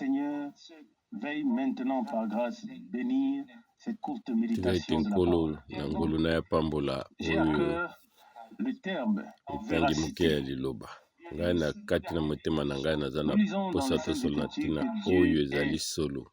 Seigneur veuille maintenant, par grâce, bénir cette courte Tika ete méditation de la Nkolo parole. na ngolu na ye apambola J'ai à oyo cœur le terme etangi moke ya véracité. liloba. Ngai na kati na motema na ngai naza Nous na lisons dans mposa les Saintes tosolola na Écritures ntina que oyo Dieu ezali est solo.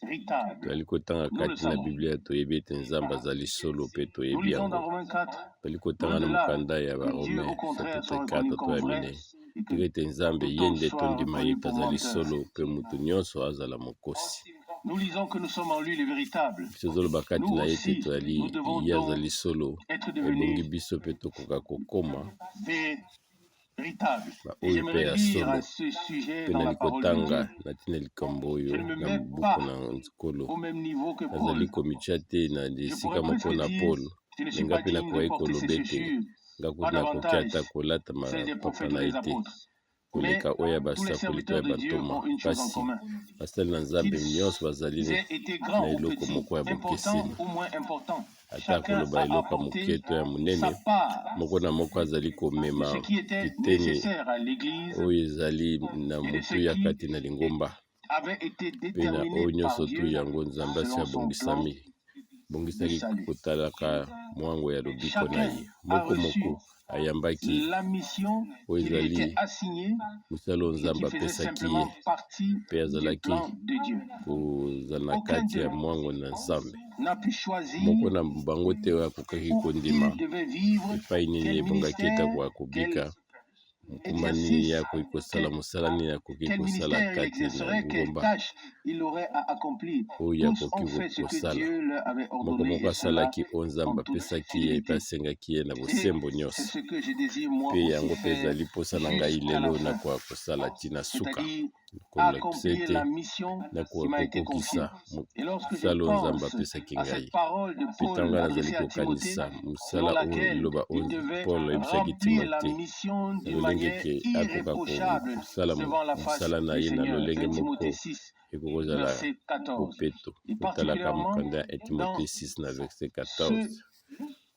véritable. Tozali kotanga Nous le kati na savons. Biblia, toyebi ete Nzambe azali solo mpe Nous toyebi lisons dans yango. Romains 4, Tozali kotanga na l'au-delà mokanda ya que Dieu Barome au contraire chapitre soit 4 reconnu to comme ya vrai minei. et que Tika ete Nzambe tout ye homme nde soit tondima ye reconnu ete pour azali menteur. solo mpe moto nyonso azala mokosi. Nous lisons que nous sommes en lui le véritable. Biso tozoloba kati Nous na ye ete aussi, tozali nous devons ye donc azali solo, être ebongi devenus biso mpe tokoka kokoma véritables. Et baoyo mpe j'aimerais ya lire solo. à ce sujet Mpe dans la nali parole de kotanga Dieu. na ntina likambo Je oyo ne me na mets buku pas na Nkolo. au même niveau que Nazali Paul. komitya te na Je esika pourrais moko presque na dire, Paul, je ne me suis nga pas mpe digne de nakoki porter ces koloba ete chaussures, nga pas kutu nakoki ata davantage kolata celles des mapapa prophètes ou na ye des te apôtres. Mais koleka oyo ya tous les basakoli to ya serviteurs de Dieu bantoma. ont une chose en Kasi commun. basali na Nzambe Qu'ils nyonso bazali aient été grands na ou eloko petits, moko ya importants bokeseni. ou moins importants, Ata chacun koloba a eloko ya moke apporté to ya monene, sa part moko na moko azali de komema ce qui était biteni nécessaire à l'Église oyo ezali na et de ce motuya qui kati na lingomba. avait été Mpe na déterminé oyo par nyonso tu Dieu yango Nzambe asi selon son plan abongisami de bongisaki salut. kotalaka mwango ya lobiko na Chacun ye. a Moko reçu moko ayambaki la mission oyo qui lui ezali était assignée mosala oyo et Nzambe qui faisait apesaki ye simplement partie mpe du azalaki plan de Dieu. kozala na Aucun kati ya d'eux mwango na Nzambe. n'a pu Moko choisir na bango te oyo akokaki où kondima il devait vivre, epai nini quel ebongaki ete ministère, akoka kobika, quel mokumba nini exercice, akoki kosala, quel, mosala nini akoki quel kosala ministère il kati na exercerait, quelle lingomba tâche il aurait à accomplir. oyo Tous akoki ont fait ce que kosala. Dieu leur avait Moko ordonné moko et cela asalaki oyo en Nzambe toute apesaki ye mpe fidélité. asengaki ye na Et bosembo c'est nyonso. ce que je désire moi Mpe aussi yango mpe faire ezali mposa na ngai jusqu'à la lelo fin, nakoka kosala ntina suka. c'est-à-dire Kolakisa accomplir ete la mission qui nakoka m'a été confiée. kokokisa Et lorsque je mosala oyo Nzambe pense apesaki à ngai. cette parole de Mpe ntango Paul ngai nazali adressée à Timothée, kokanisa selon mosala oyo laquelle liloba il oyo devait Paul ayebisaki remplir la Timote mission na d'une lolenge manière eke akoka irréprochable kosala devant la face mosala na du ye na Seigneur. lolenge 1 moko Timothée 6, ekokozala verset 14. bopeto. Et Kotalaka particulièrement mokanda ya 1 dans Timote 6 na verset ce 14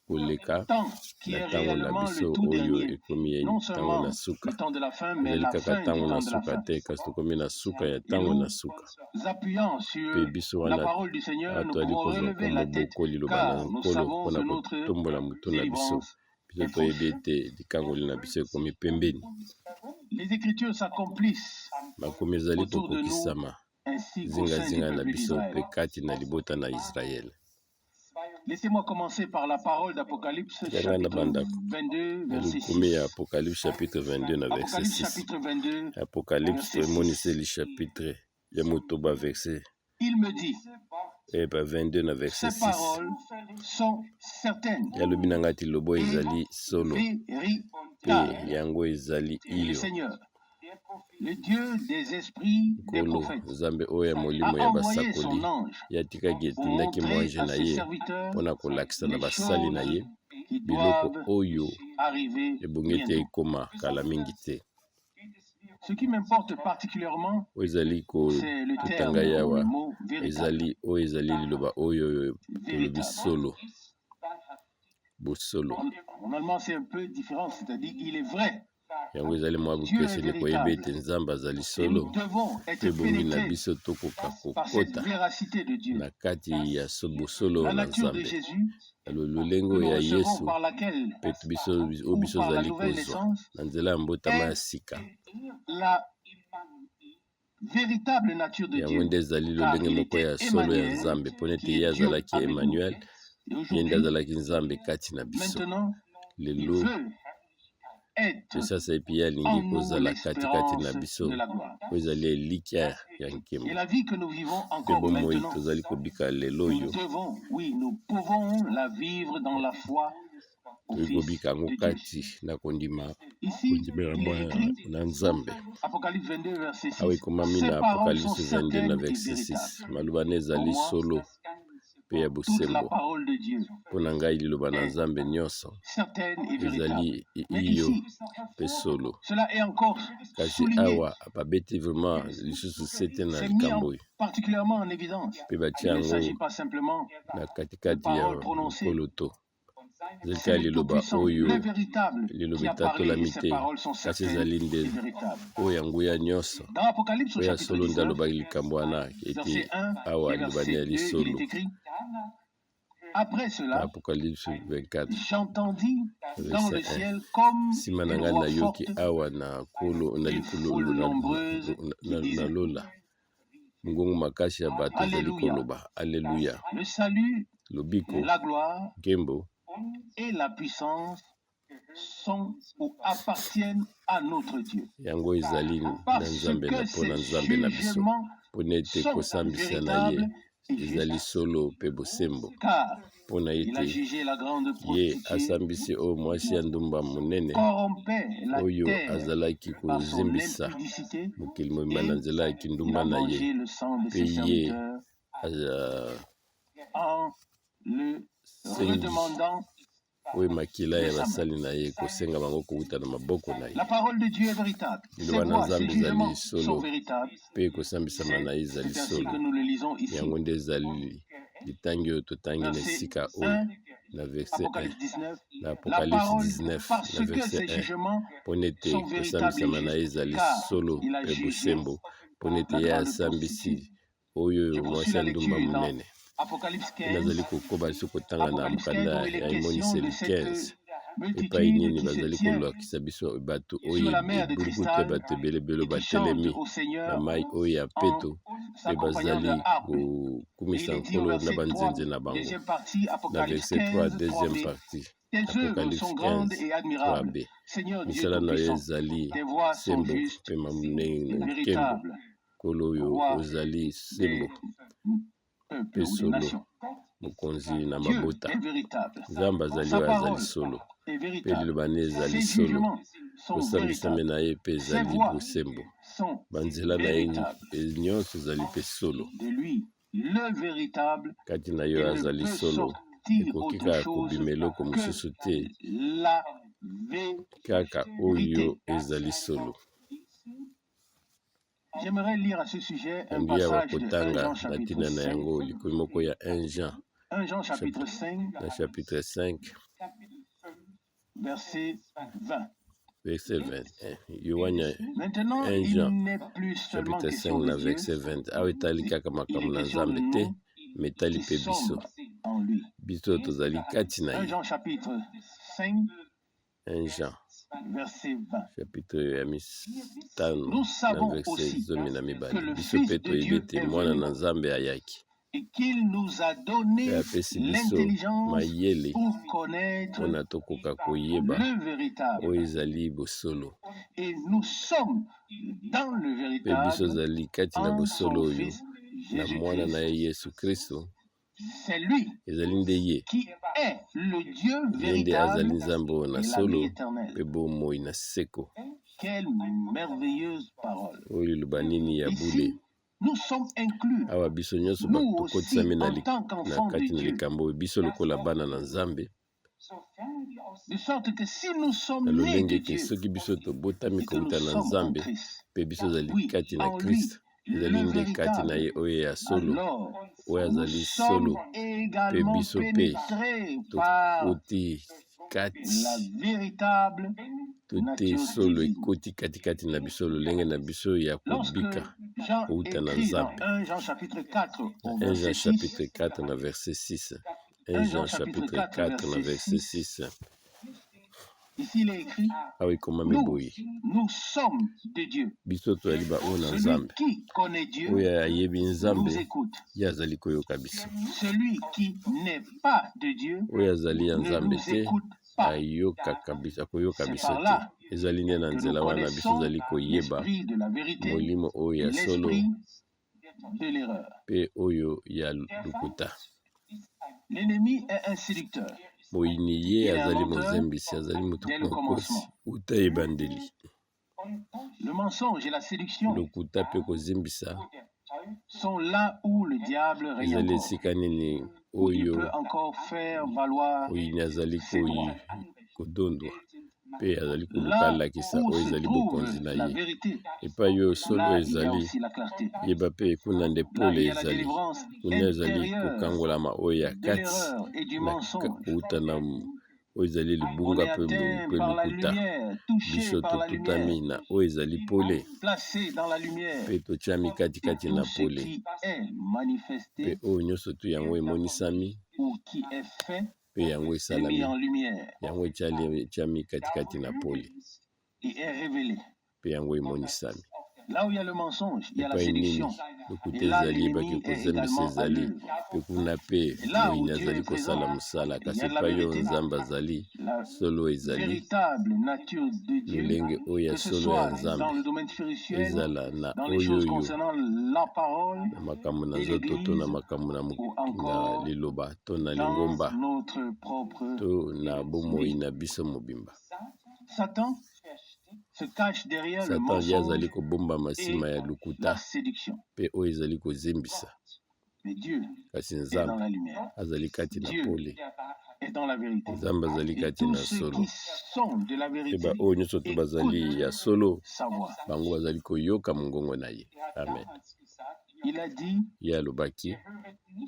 koleka temps qui na est ntango na réellement le biso tout oyo dernier, ekomi ya non ntango na seulement suka. le temps de la fin, mais Ezali la kaka fin du ntango na temps de la suka fin. te, kasi tokomi na suka ya Et ntango na nous suka. appuyant Mpe sur biso la wana parole du Seigneur, nous tozali pouvons kozwa relever la tête, moboko liloba na car nous Nkolo savons mpona que notre kotombola motu na biso. délivrance Biso est toyebi proche. ete likangoli na biso ekomi pembeni. Les Écritures s'accomplissent Makomi ezali autour de nous kokokisama ainsi qu'au sein du zingazinga na peuple biso d'Israël. mpe kati na libota na Israele. Laissez-moi commencer par la parole d'Apocalypse Tika ngai na chapitre banda 22, na verset likomi ya 6. Apocalypse chapitre 22 na verset Apocalypse 6. chapitre 22, Apocalypse verset 6. emoniseli chapitre ya motoba verset Il me dit, ba 22 na verset ces 6. paroles sont certaines Yalobi na ngai ete liloba et ezali solo mpe véritables. yango ezali Et le iyo. Seigneur, le Dieu des esprits des Nkolo prophètes, Nzambe oyo ya a molimo ya envoyé basakoli son ange ye atikaki pour etindaki montrer mwanje à na ses ye serviteurs mpona kolakisa na les basali na choses ye qui biloko doivent oyo arriver ebongi ete bientôt. ekoma kala mingi te. Ce qui m'importe particulièrement, Oyo ezali c'est le kotanga terme ou yawa le mot véritable. ezali oyo ezali liloba oyo tolobi Véritable. solo, bosolo. En allemand, c'est un peu différent, c'est-à-dire il est vrai. Yango ezali mwa Dieu est bokeseni koyeba véritable. ete Nzambe azali Et solo nous devons mpe être ebongi na pénétrés biso tokoka par cette kokota véracité de Dieu. na kati ya bosolo La na nature de Nzambe. Jésus Na lolenge que nous oyo ya recevons Yesu par laquelle mpe biso oyo ou biso par la ozali nouvelle kozwa naissance na nzela ya mbotama ya est sika. la véritable nature de Yango Dieu, nde ezali car lolenge il moko était ya solo ya Emmanuel, Nzambe mpo nete qui ye est Dieu azalaki avec nous. Emmanuel, Et ye nde aujourd'hui, azalaki Nzambe kati na biso. maintenant, il Lelo veut être mpe sasa epi ye alingi en nous kozala katikati na l'espérance biso de la gloire. oyo ezali elikya ya nkembo. Et la vie que nous vivons Mpe encore bomoi maintenant, tozali kobika lelo nous oyo devons, oui, nous pouvons la vivre dans la foi au tokoki Fils kobika yango de Dieu. kati na kondima Ici, kondimela il est mwana écrit, na Nzambe. Apocalypse 22, verset Awa 6, ekomami ces na paroles sont Apocalypse 22 na certaines et verset 6 véritables. maloba na Pour ezali moi, solo mpe ya toute la bosembo. parole de Dieu Mpo na ngai liloba na est Nzambe nyonso certaine et véritable. ezali Mais iyo ici, mpe solo. cela est encore Kasi souligné, awa babeti vraiment lisusu sete na c'est mis likambo en, oyo particulièrement en évidence. mpe batia Il ne yango s'agit pas simplement na de katikati ya paroles prononcées mokolo to. Ezali C'est kaka le liloba Tout-Puissant, oyo le véritable, liloba qui a parlé etatolami et ses te, paroles sont kasi certaines ezali nde et véritables. oyo ya nguya nyonso, Dans Apocalypse au oyo ya chapitre solo nde 19, alobaki likambo wana ete verset 1 awa et liloba verset ezali 2, il solo. est écrit: Après Na cela, Apocalypse 24 j'entendis dans verset le 1, ciel comme nsima na une ngai voix nayoki forte, awa na kolo na une likolo foule na, nombreuse qui na, na disait: lola, mongongo makasi ya bato ezali Alléluia, koloba aleluya, le salut, lobiko, la gloire nkembo et la puissance sont ou appartiennent à notre Dieu. yango ezali na Parce Nzambe na que mpo na ces Nzambe na biso, jugements mpona ete sont kosambisa na ye véritables et ezali justes. solo mpe bosembo, Car mpona il a ete jugé la grande ye prostituée asambisi oyo mwasi ya ndumba monene corrompait la oyo terre azalaki par son kozimbisa impudicité mokili mobimba et na nzela ya il kindumba a na ye, mangé le sang de mpe ses ye serviteurs en le asengi redemandant oyo makila de ya sa main. basali na ye kosenga bango kowuta na maboko na ye. La parole de Dieu est véritable. Ses Liloba na voies, ses Nzambe ezali jugements sont solo véritables. mpe kosambisama C'est na ye ezali c'est ainsi solo. que nous le lisons ici. Yango nde ezali litangi oyo totangi na Verset esika oyo 1, na verset 1 Apocalypse 19. na La Apocalypse parole, 19 parce na que verset ses 1, jugements mpona ete sont véritables et kosambisama na ye justes, ezali car solo il a mpe jugé bosembo, mpona ete la ye grande asambisi prostituée. oyo Je poursuis mwasi la ya ndumba lecture dans monene. Apocalypse Mpe nazali 15. kokoba lisusu kotanga na Apocalypse 15, mokanda où il ya est question de Emoniseli cette 15 epai multitude nini qui se bazali tient kolakisa biso bato sur oyo la mer de ebulukutu ya cristal bato ebelebele et qui chante batelemi au na Seigneur mai oyo ya en peto mpe s'accompagnant de bazali harpe. Et il kokumisa est dit au Nkolo na verset 3, banzenze na bango. deuxième partie, Na Apocalypse verset 3 15, deuxième 3b. partie, Tes œuvres Apocalypse sont grandes 15 et admirables. 3b, Seigneur Dieu misala na yo Tout-Puissant, ezali tes voies sont sembo justes mpe monene et na nkembo. véritables, Nkolo oyo roi ozali sembo des peuples mpe ou des solo, nations. mokonzi na Dieu mabota. est véritable. Nzambe azali Sa oyo azali parole solo est mpe véritable. liloba na ye ezali Ses solo, jugements sont kosambisama véritables. na ye mpe Ses ezali voies bosembo, sont banzela na ye véritables. nyonso ezali mpe solo. De lui, le véritable, Kati na yo il ne azali peut solo, sortir ekoki autre kaka chose kobima eloko que mosusu te la kaka oyo vérité. ezali solo. J'aimerais lire à ce sujet un Yango awa passage de 1 kotanga Jean na chapitre ntina na 5. yango likomi moko ya 1 Jean 1 Jean chapitre 5, na chapitre 5 verset 20. verset 21. Yohane Maintenant, 1 il Jean n'est plus seulement chapitre 5 question na de Dieu, verset 20. Awa etali kaka il makambo est na question de Nzambe te, nous me etali qui mpe biso. sommes en lui. Biso tozali kati na 1 ye. Jean chapitre 5, 1 Jean verset 20. chapitre ya mitano Nous na savons verset aussi zomi na que mibale. le Biso Fils mpe de toyebi Dieu ete est mwana venu na Nzambe ayaki et qu'il nous a mpe donné apesi biso l'intelligence mayele pour connaître mpona tokoka koyeba le véritable. oyo ezali bosolo. Et nous sommes dans le Mpe biso véritable ozali kati na en bosolo son oyo Fils na mwana na Jésus-Christ. ye Yesu Kristo. C'est lui Ezali nde ye, qui est le Dieu ye nde azali véritable Nzambe oyo na et la solo vie éternelle. mpe bomoi na seko. Quelle merveilleuse parole. Oyo liloba nini ya bule. Ici, nous sommes inclus, Awa biso nyonso nous aussi, tokotisami na, en tant na qu'enfants de kati na Dieu. likambo oyo biso lokola bana na Nzambe, De sorte que si nous sommes na nés lolenge de ete Dieu soki biso tobotami et que nous kouta na sommes en Nzambe Christ, mpe biso ozali oui, kati na en lui, Kristo, ezali le nde kati na véritable, ye oyo ya solo, alors oyo nous azali sommes solo, mpe également biso mpe pénétrés par tokoti kati la véritable to te nature solo divine. ekoti katikati na biso lolenge na biso ya Lorsque kobika Jean kouta na écrit dans Nzambe. 1 Jean chapitre 4 au 1 Jean verset 6, chapitre 4 na verset 6. 1 1 Jean Jean chapitre chapitre 4 4 na verset verset 6, 6. ici il est écrit, Awa ekomami nous, boye: nous sommes de Dieu. biso tozali baoyo na Celui Nzambe. qui connaît Dieu Oyo ayebi nous Nzambe écoute. ye azali koyoka biso. Celui qui n'est pas de Dieu Oyo azali ya ne Nzambe nous te écoute pas. ayokaka biso, akoyoka C'est biso par te. là Ezali nde na que nous nzela wana biso connaissons tozali koyeba l'esprit de la vérité molimo oyo et ya solo l'esprit de l'erreur. mpe oyo ya lokuta. L'ennemi est un séducteur. Moyini ye Il est un azali menteur mozembisi, azali moto dès le mokosi commencement. uta ebandeli. Le mensonge et la séduction Lokuta mpe kozimbisa sont là où le diable règne ezali encore, esika nini où il oyo peut encore faire valoir moyini azali ses droits. kodondwa mpe azali koluka Là alakisa où oyo se ezali trouve bokonzi na la ye. vérité, Epai oyo solo là il y a ezali, aussi la clarté. yeba mpe kuna nde Là pole il y a la ezali, délivrance kuna ezali intérieure kokangolama oyo ya de kati l'erreur et du na mensonge. kouta na Oyo ezali On libunga est mpe atteint mpe par la lokuta. lumière, touché Biso par la totutami lumière, na oyo ezali pole placé dans la lumière. mpe totiami Et katikati tout na ce pole. qui est Mpe manifesté oyo nyonso tu yango emonisami ou qui est fait mpe yango est mis esalami, en lumière yango etiami katikati na pole et est révélé. mpe yango emonisami. Là où il y a le mensonge, il y a la Epai nini séduction. lokuta Et là, ezali ebaki l'ennemi est kozembisa également à ezali l'œuvre. mpe kuna mpe Et là où moyini Dieu azali est kosala présent, mosala, il y kasi a de la epai oyo vérité. Nzambe azali La solo ezali véritable nature de Dieu, lolenge oyo ya que ce solo ya soit Nzambe dans le domaine spirituel, ezala na dans les oyo choses oyo concernant la parole na makambo na et nzoto to na l'Église, makambo na, ou na encore liloba to na dans lingomba notre propre to na bomoi vie. na biso mobimba. Satan se cache derrière le Satan ye azali mensonge kobombama et nsima ya la lokuta séduction. mpe oyo ezali kozembisa, Mais Dieu kasi est dans Nzambe la lumière. azali kati na Dieu pole, est dans la vérité. Nzambe azali Et kati tous na ceux solo. qui sont de la Mpe vérité baoyo nyonso to bazali écoutent ya solo, sa voix. bango bazali koyoka mongongo na ye. Amen. Il a dit Ye alobaki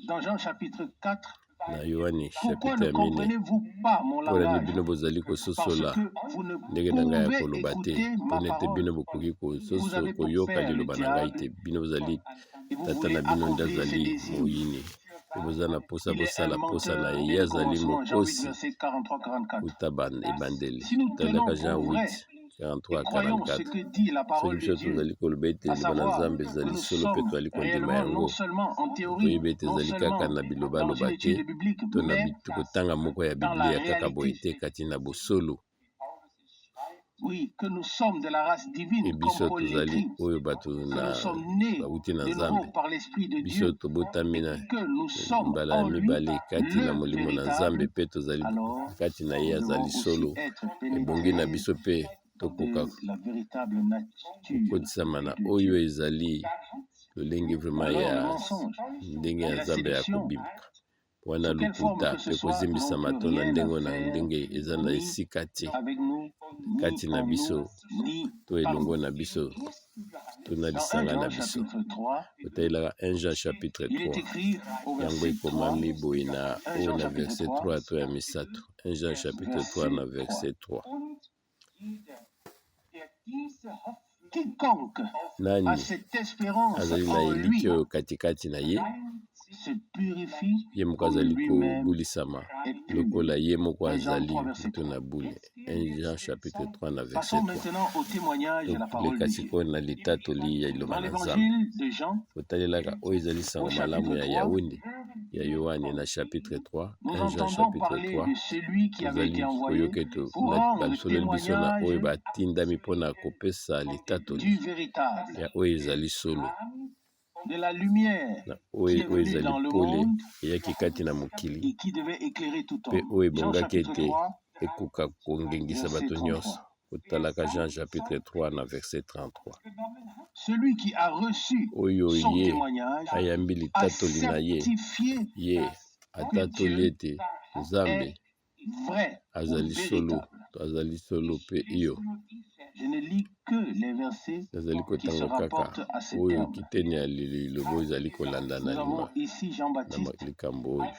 dans Jean chapitre 4, na Yohane Pourquoi chapitre ne ya 4: comprenez-vous pas mon Mpo nini langage? bino bozali Parce kososola que vous ne ndenge na ngai ya pouvez koloba te, écouter ma mpona ete parole. bino bokoki Vous kososo avez pour koyoka père le liloba na ngai diable te. Bino bozali et vous tata voulez na bino nde accomplir ses azali désirs. moyini, mpe boza na mposa Il est un bosala mposa na menteur ye. dès Ye le azali commencement. Jean 8, mokosi verset 43-44. kuta ebandeli. Si nous tenons Talaka Jean pour vrai 8 et 43 croyons ce 44. que dit la Soki parole de biso Dieu, tozali koloba ete à liloba na savoir Nzambe que ezali nous solo mpe sommes tozali kondima réellement, non yango, seulement en théorie, toyebi ete non ezali kaka seulement na dans une bilobaloba te étude biblique, to na mais kotanga moko ya dans la Biblia kaka boye réalité. te, kati na bosolo. Oui, que nous sommes de la race E divine, comme biso Paul tozali l'écrit, oyo bato que na nous sommes nés bauti na de nouveau Nzambe, par l'Esprit de biso Dieu tobotami et na que nous sommes mbala ya en lui mibale kati na le molimo na Nzambe véritable, mpe tozali alors kati na ye nous devons azali aussi solo. être Ebongi na pénétrés biso mpe tokoka de la véritable nature kokotisama na de oyo Dieu. ezali lolenge vraiment Alors le ya mensonge ndenge et ya la Nzambe ya séduction, kobimka wana. sous quelque forme Lokuta que ce mpe soit, n'ont kozimbisama plus to na rien à ndenge na faire ndenge eza na ni esika te avec nous, ni kati na en biso nous, ni to par elongo nous. na biso to na Dans 1 lisanga Jean na biso. chapitre 3, Otalelaka 1 Jean chapitre il est 3, écrit au yango verset 3, ekomami boye na 1 oyo Jean na chapitre verset 3, 3 to ya misato, 1 Jean chapitre 3 na verset 3. verset 3. Quiconque a Nani cette espérance azali na en eliki lui oyo katikati na ye, se purifie ye moko comme azali lui-même kobulisama est pur. lokola ye moko 1 Jean azali 3, verset moto 3. na bule. 1 Jean chapitre 3 na verset Passons 3. maintenant au témoignage de la parole Toleka de Dieu. sikoyo na litatoli ya Dans liloba na Nzambe. l'évangile de Jean, Kotalelaka oyo ezali au sango malamu chapitre ya 3, Yaounde ya Yohane na chapitre 3, nous 1 Jean entendons chapitre parler 3, de celui qui avait tozali été envoyé koyoka ete pour rendre basololi biso na oyo témoignage batindami mpona kopesa litatoli du véritable, ya oyo ezali solo, de la lumière na qui oyo est oyo venue ezali dans le pole monde eyaki kati na mokili et qui devait éclairer tout mpe homme. oyo Jean ebongaki chapitre ete 3, ekoka kongengisa verset bato nyonso. 33. Kotalaka Jean chapitre 3 na verset 33. Celui qui a reçu Oyo son ye témoignage ayambi a litatoli na ye, certifié ye que atatoli Dieu ete Nzambe est vrai ou azali solo, véritable. azali solo mpe iyo. Je ne lis que les versets Nazali qui se kotanga kaka rapportent à ces oyo termes. kiteni ya lilobo ezali kolanda Nous na avons lima ici na Jean-Baptiste likambo oyo.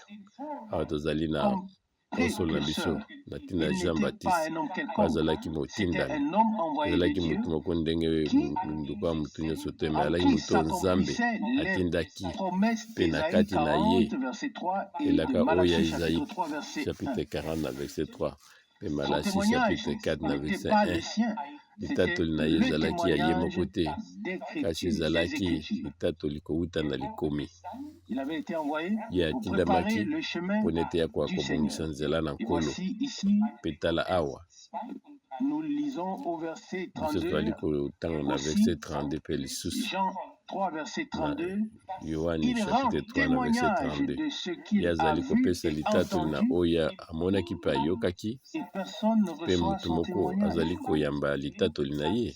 Awa tozali na comme konsolo na biso précurseur. na ntina ya Il Jean n'était pas Baptiste un homme oyo quelconque, azalaki c'était motindami, un homme envoyé de azalaki Dieu motu moko ndenge qui, nduka ya motu nyonso te, me en azalaki qui moto oyo Nzambe s'accomplissaient les atindaki promesses mpe na d'Ésaïe kati na ye 40, verset 3 et de elaka oyo ya Malachie Esaïe chapitre 3, verset 1. chapitre 40 na verset 3 mpe Son Malasi témoignage chapitre 4 na n'était verset pas 1. le sien, c'était Litatoli na ye le ezalaki ya ye témoignage moko te, des kasi Écritures, des ezalaki Écritures. litatoli kowuta na likomi. Il avait été envoyé Ye pour atindamaki préparer le chemin mpona ete ya koka du kobongisa Seigneur. nzela na Et Nkolo. voici ici, Mpe tala awa, nous lisons au verset biso tozali 32 kotanga na aussi, verset 32 mpe lisusu Jean 3, verset na 32, Yohane il rend chapitre 3 na verset témoignage 32. de ce Ye qu'il a azali vu kopesa et litatoli na entendu, oyo amonaki mpe ayokaki, et personne ne mpe reçoit motu son moko témoignage. azali koyamba litatoli na ye.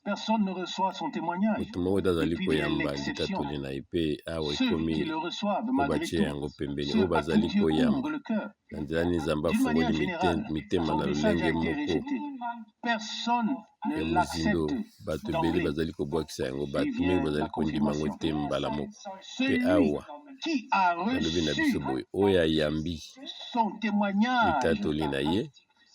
Personne ne reçoit son témoignage. Motu moko te Et azali puis vient koyamba l'exception. litatoli na ye, mpe awa Ceux qui ekomi le reçoivent oyo malgré batie tout, yango pembeni, ceux oyo à qui bazali Dieu koyamba ouvre le cœur. na nzela nini Nzambe D'une manière afungoli générale, mitema son na message a lolenge été moko rejeté. Personne ne ya mozindo. l'accepte Bato ebele d'emblée. bazali kobwakisa yango, Puis bato mingi vient bazali la kondima yango confirmation. te mbala moko. Mpe Celui awa Qui a Balobi na reçu biso boye, oyo ayambi son témoignage litatoli na ye,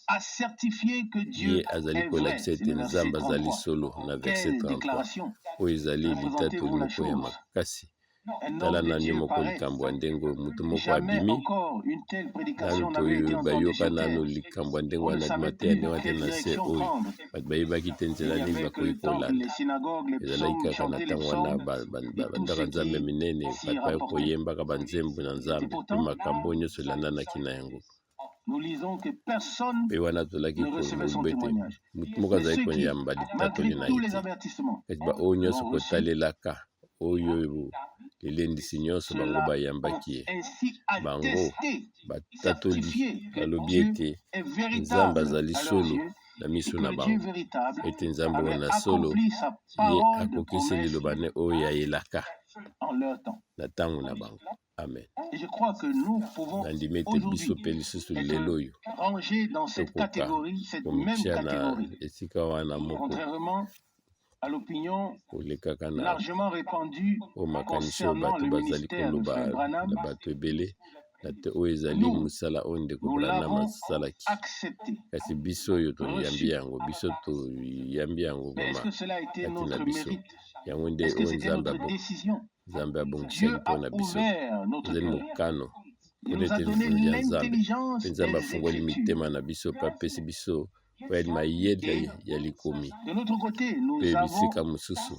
a certifié que ye Dieu azali est vrai. kolakisa C'est ete le verset Nzambe azali 33. solo na verset Quelle 33. déclaration! Oyo ezali litatoli Représentez-vous la moko ya chose. makasi. Un Tala homme de nani Dieu moko paraît. likambo ya ndenge oyo moto moko Jamais abimi encore une telle nanu prédication n'avait été toyo entendue bayoka sur nanu terre. likambo ya ndenge On ne wana savait mateya plus ndenge wana te quelle na se direction oyo prendre. Bato bayebaki te Il nzela n'y nini avait que bakoki le temple, kolanda. les synagogues, les Ezalaki psaumes, kaka na chanter les ntango wana psaumes et tout bandaka ce nzambe qui minene, s'y bato baya rapportait. koyembaka banzembo na Et Nzambe mpe pourtant, makambo oyo nyonso elandanaki na yango. nous lisons que personne Mpe wana tozalaki ne recevait son koloba ete témoignage. motu moko Mais azalaki ceux qui, koyamba litatoli malgré na tous ye les te, avertissements, kasi baoyo nyonso l'ont reçu, kotalelaka oyo elendisi nyonso, bango ceux-là ont bayambaki ye. ainsi Bango attesté, batatoli, certifié que balobi Dieu ete est Nzambe véritable azali à leurs solo yeux na et miso que na le Dieu bango, véritable ete Nzambe oyo avait na solo accompli sa ye parole de akokisi promesse liloba ne oyo ayelaka en leur temps. na ntango na bango. Amen. Et je crois que nous pouvons Nandimi ete biso aujourd'hui mpe lisusu être lelo oyo rangés dans cette tokoka catégorie, cette même komitia na catégorie. esika wana moko, Contrairement à l'opinion kolekaka na largement répandue oyo makanisi oyo concernant bato le bazali ministère de koloba Frère na Branham, bato ebele na te oyo ezali nous, mosala oyo ndeko nous Branham l'avons asalaki. accepté, Kasi biso oyo toyambi reçu. yango, biso toyambi yango Mais est-ce vraiment que cela a été kati na notre biso. mérite? Yango nde Est-ce que oyo c'était Nzambe notre décision? Nzambe abongisaki Dieu mpo a na biso. ouvert notre Ezali cœur. mokano Il mpona nous a ete donné lisungi ya Nzambe, mpe l'intelligence Nzambe des afungoli Écritures. mitema na biso mpe apesi biso oyo mayele Et ya likomi. de notre côté, nous Mpe avons bisika mosusu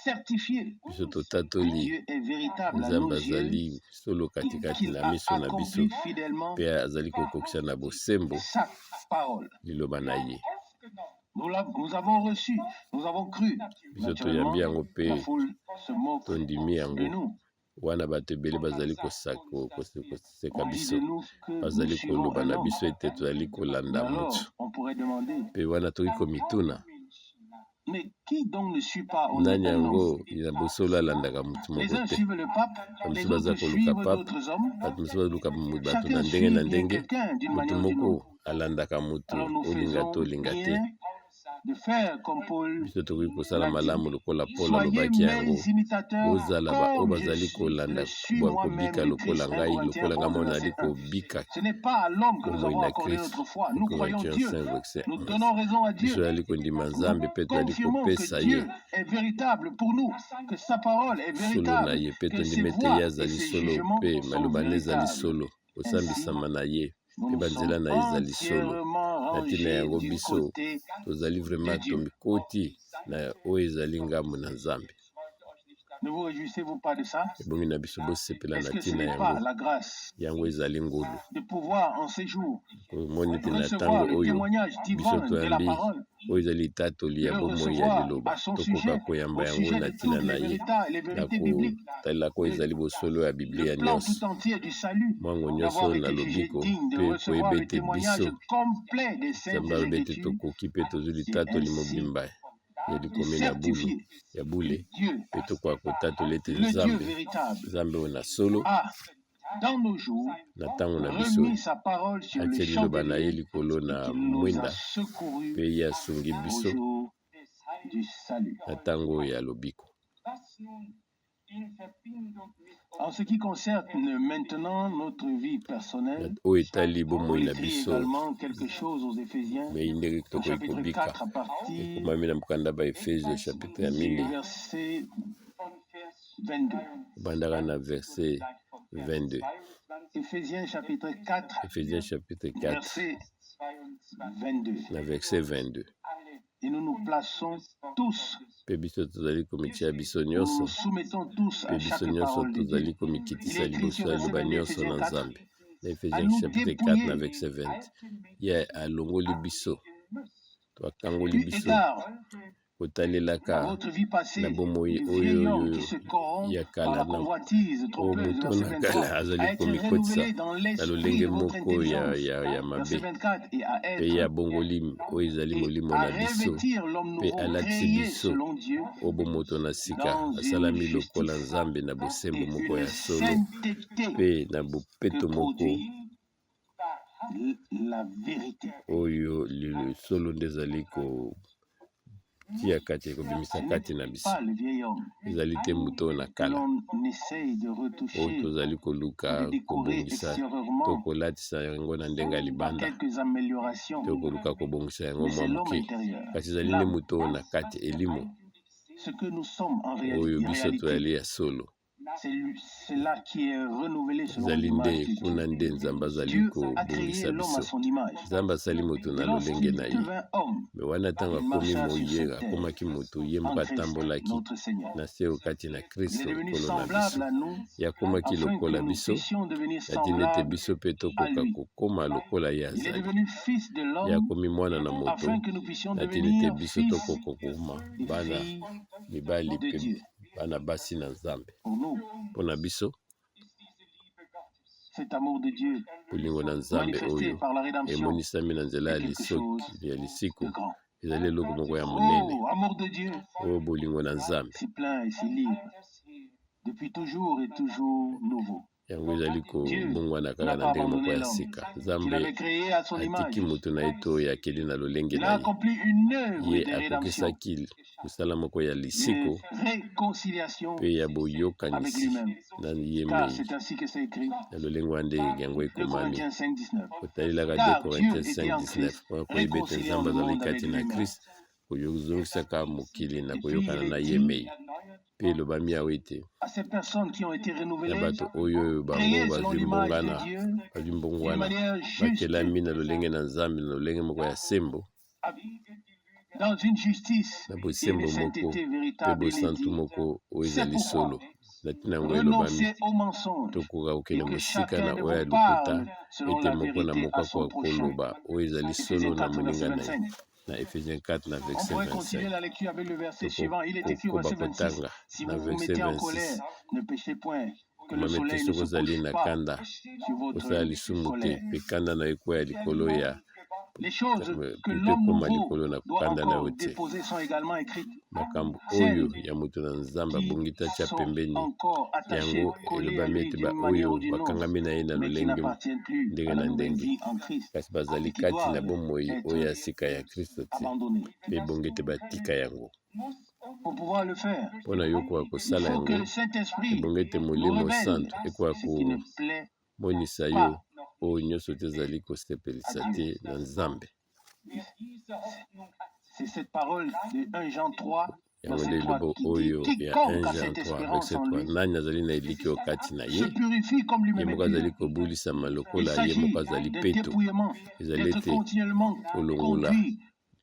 certifié biso que totatoli Dieu est véritable à Nzambe nos yeux azali solo et katikati qu'il na a miso na biso, accompli fidèlement mpe azali kokokisa na bosembo sa parole. liloba na ye. Nous avons reçu, nous avons cru. Biso Naturellement, toyambi yango mpe la foule se moque tondimi de yango. nous. Wana bato ebele bazali koseka On dit biso, de nous que nous bazali suivons koloba un na homme. biso ete tozali Mais kolanda alors, motu. on pourrait demander, Mpe wana toki komituna, mais qui donc ne suit pas nani un homme? yango na bosolo alandaka motu Les moko uns te? suivent le pape, Bato les mosusu baza autres koluka suivent pape, d'autres hommes. bato mosusu baluka bato na Chacun ndenge suit na bien ndenge. quelqu'un d'une Motu manière ou d'une moko autre. alandaka motu, Alors nous olinga faisons to olinga te. bien de faire comme Paul Biso tokoki kosala l'a dit. malamu lokola Paul Soyez alobaki yango: mes imitateurs bozala baoyo comme je bazali kolanda le suis moi-même kobika de lokola Christ. 1 ngai, Corinthiens lokola ngai 11, moko verset nazali 1. kobika Ce n'est pas à l'homme que nous bomoi avons na accordé Kristo. notre foi. Nous croyons Corinthiens Dieu. 5 verset Nous 11. donnons raison à Biso Dieu. tozali kondima Nous Nzambe mpe tozali confirmons que kopesa ye Dieu est véritable pour nous, que sa parole est solo na véritable, ye, mpe que ses tondima ete ye voies et azali ses solo jugements mpe sont maloba na ezali véritables. solo, Ainsi, kosambisama na ye nous mpe nous banzela sommes na ye ezali solo. entièrement Na ntina rangés yango du biso côté tozali de vraiment Dieu. tomikoti na oyo ezali ngambo na Nzambe. Ne vous réjouissez-vous pas de ça? Ebongi na biso bosepela Est-ce na que ce ntina n'est pas yango? la grâce Yango ezali ngolu de pouvoir en ces jours komoni ete na recevoir ntango le oyo témoignage biso divin de la toyambi parole, oyo ezali litatoli ya le bomoi ya recevoir liloba, à son tokoka sujet, koyamba au yango sujet na de ntina toutes na les ye, vérités, les na vérités bibliques, kotalelaka oyo le, ezali bosolo ya le Biblia plan nyonso, tout entier du salut, mwango nyonso d'avoir na été jugé lobiko, digne de mpe recevoir koyeba le ete témoignage biso complet des saintes Nzambe alobi ete Écritures tokoki mpe tozwi et litatoli ainsi mobimba ya de likomi na bulu certifier ya que bule, Dieu, mpe tokoka kotatola ete le Dieu Nzambe, véritable, Nzambe oyo na solo, a, dans nos jours, na ntango na biso remis sa parole sur le atie liloba na ye chandelier likolo et na qu'il nous a mwinda, secourus mpe ye asungi au biso jour du salut. na ntango oyo ya lobiko. En ce qui concerne maintenant notre vie Na personnelle, oyo etali il bomoi na écrit biso également quelque chose aux Éphésiens, mei ndenge au tokoki chapitre kobika, 4, à partir ekomami na mokanda Baefesio chapitre ya du 4, verset 22. ebandaka na verset 22. Éphésiens chapitre 4, Ephésiens chapitre 4 verset 22. na verset 22. Et nous nous plaçons tous, Mpe biso tozali komitia biso nous nyonso, nous soumettons tous mpe à biso chaque nyonso parole de Dieu. tozali Il komikitisa est écrit liboso sur ya verset liloba 22, nyonso Éphésiens na 4, Nzambe. Na à Ephésiens nous chapitre 4 na dépouiller, verset 20, ye alongoli biso to akangoli eu biso égard à kotalelaka votre vie na passée, bomoi du oyo vieil homme oyo qui se corrompt ya par kala la na convoitise oyo trompeuse, moto verset na 23, kala à azali être komikotisa renouvelé dans na l'esprit lolenge de votre moko ya, intelligence, ya, ya mabe, verset 24, et à mpe ye être abongoli oyo ezali et molimo à na biso, revêtir l'homme mpe nouveau alatisi créé biso selon Dieu oyo bomoto na sika dans une asalami lokola justice Nzambe na bosembo et moko une ya solo sainteté mpe na que bopeto moko produit la vérité. oyo solo nde ezali Tia kati ekobimisa kati na biso. Ezali te moto oyo na kala oyo tozali koluka kobongisa to kolatisa yango na ndenge ya libanda to koluka kobongisa yango mwa moke, kasi ezali nde moto oyo na kati, elimo oyo biso toyali ya solo. Ezali nde kuna nde Nzambe azali kobongisa biso. Nzambe asali moto na lolenge na ye. Me wana ntango akomi moye, akomaki moto, ye moko atambolaki na se kati na Kristo Nkolo na biso. Ye akomaki lokola biso, na ntina ete biso mpe tokoka kokoma lokola ye azali. Ye akomi mwana na moto, na ntina ete biso tokoka kokoma bana mibali mpe bana basi na Nzambe. Mpo na biso, bolingo na Nzambe oyo emonisami na nzela ya ya lisiko ezali eloko moko ya monene. Oyo bolingo na Nzambe Yango ezali kobongwana kaka na ndenge moko ya sika. Nzambe atiki moto na ye to oyo akeli na lolenge na ye. Ye akokisaki mosala moko ya lisiko mpe ya boyokanisi na ye mei. Na lolenge wana nde yango ekomami. Kotalelaka 2 Corinthiens 5:19, mpo na koyeba ete Nzambe azali kati na Christ, koyozongisaka mokili na koyokana na ye mei. Mpe elobami awa ete na bato oyo bango bazwi mbongwana, bazwi mbongwana, bakelami na lolenge na Nzambe, na lolenge moko ya sembo, na bosembo moko mpe bosantu moko oyo ezali solo. Na ntina yango elobami, tokoka kokende mosika na oyo ya lokuta, ete moko na moko akoka koloba oyo ezali solo na moninga na ye. Na Ephésiens 4 na verset 25. Tokokoba kotanga na verset 26. Komami ete soki ozali na kanda, kosala lisumu te, mpe kanda na yo ekweya likolo ya mpe ekoma likolo na kanda na yo te. Makambo oyo ya moto na Nzambe abongi te atya pembeni yango, elobami ete baoyo bakangami na ye na lolenge ndenge na ndenge, kasi bazali kati na bomoi oyo ya sika ya Kristo te, mpe ebongi ete batika yango. Mpo na yo koka kosala yango, ebongi ete Molimo Santu ekoka komonisa yo oyo nyonso te ezali kosepelisa te na Nzambe. Yango nde liloba oyo ya 1 Jean 3 verset 3, nani azali na elikyo kati na ye, ye moko azali kobulisama lokola ye moko azali peto. Ezali ete kolongola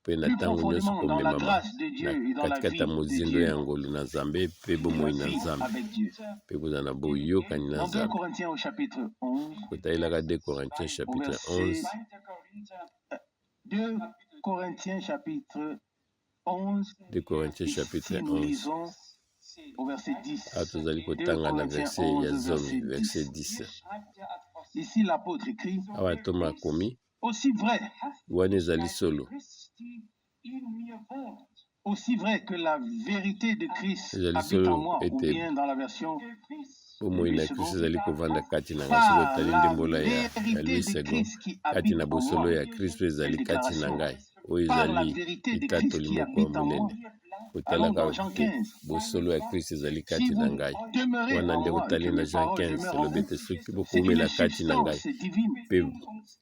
mpe na ntango nyonso komemama na katikati ya mozindo ya ngolu na Nzambe mpe bomoi na Nzambe mpe kozala na boyokani na Nzambe. Kotalelaka 2 Corinthiens chapitre 11 2 Corinthiens chapitre 11, 2 Corinthiens chapitre ici nous 11 lisons au verset 10. Awa tozali 2 kotanga na Corinthiens verset ya 11, zomi, verset verset 10. 10. Ici l'apôtre écrit, Awa ntoma akomi, aussi vrai, wana ezali solo, aussi vrai que la vérité de Christ ezali habite en solo moi, ou ete bien dans la version bomoi Louis na Kristo Segond, ezali kovanda kati na ngai. Soki par otali la ndimbola ya, ya vérité Louis de Segond, Christ qui kati habite na en bosolo moi. ya Kristo Quelle ezali kati na déclaration! ngai, oyo Par la ezali vérité de Christ litatoli qui moko ya habite en moi. monene. Allons Kotalaka dans Jean te 15. bosolo ya Kristo ezali Si kati na vous ngai. demeurez Wana en nde moi et otali que na mes Jean paroles 15, demeurent en elobi vous, ete soki c'est une bokoumela kati na ngai substance divine mpe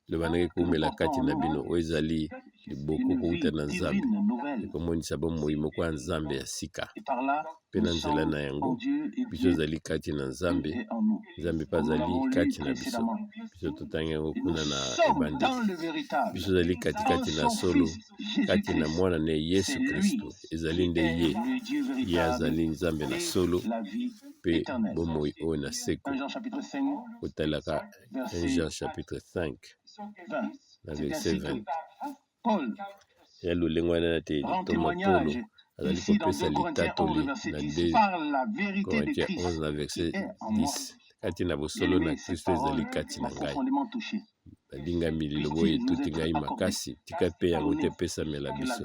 lobandaki que nous koumela portons kati en na nous, bino, oyo ezali liboko une kouta vie na Nzambe, divine nouvelle. ekomonisa bomoi moko ya Nzambe ya sika. Et par là, Mpe nous na nzela sommes na en yango, Dieu et biso Dieu ezali kati na Nzambe, est en nous. Nzambe mpe Comme nous azali l'avons lu kati na biso. précédemment. Biso totangi yango Et nous kuna na sommes ebandeli. dans le véritable, Biso ezali en katikati na son solo, Fils kati na Jésus-Christ. Mwana na ye C'est Yesu lui Kristo. Ezali qui nde est ye, le Dieu ye véritable azali Nzambe na et solo la vie mpe éternelle. bomoi oyo na seko. 1 Jean chapitre 5, Kotalaka 1 verset Jean chapitre 5 20. na C'est verset ainsi 20. que Paul Ya lolenge wana ete rend ntoma Polo témoignage azali ici dans kopesa 2 Corinthiens 11, litatoli verset na 10, 2 par la vérité de Corinthiens Christ 11 na qui verset est en moi. 10 kati na bosolo na Bien-aimé, cette Kristo ezali parole kati na m'a ngai. profondément touché. Balingami, liloba oyo Puisse-t-il nous etuti être ngai accordé makasi, tika mpe yango te nous epesamela que la biso.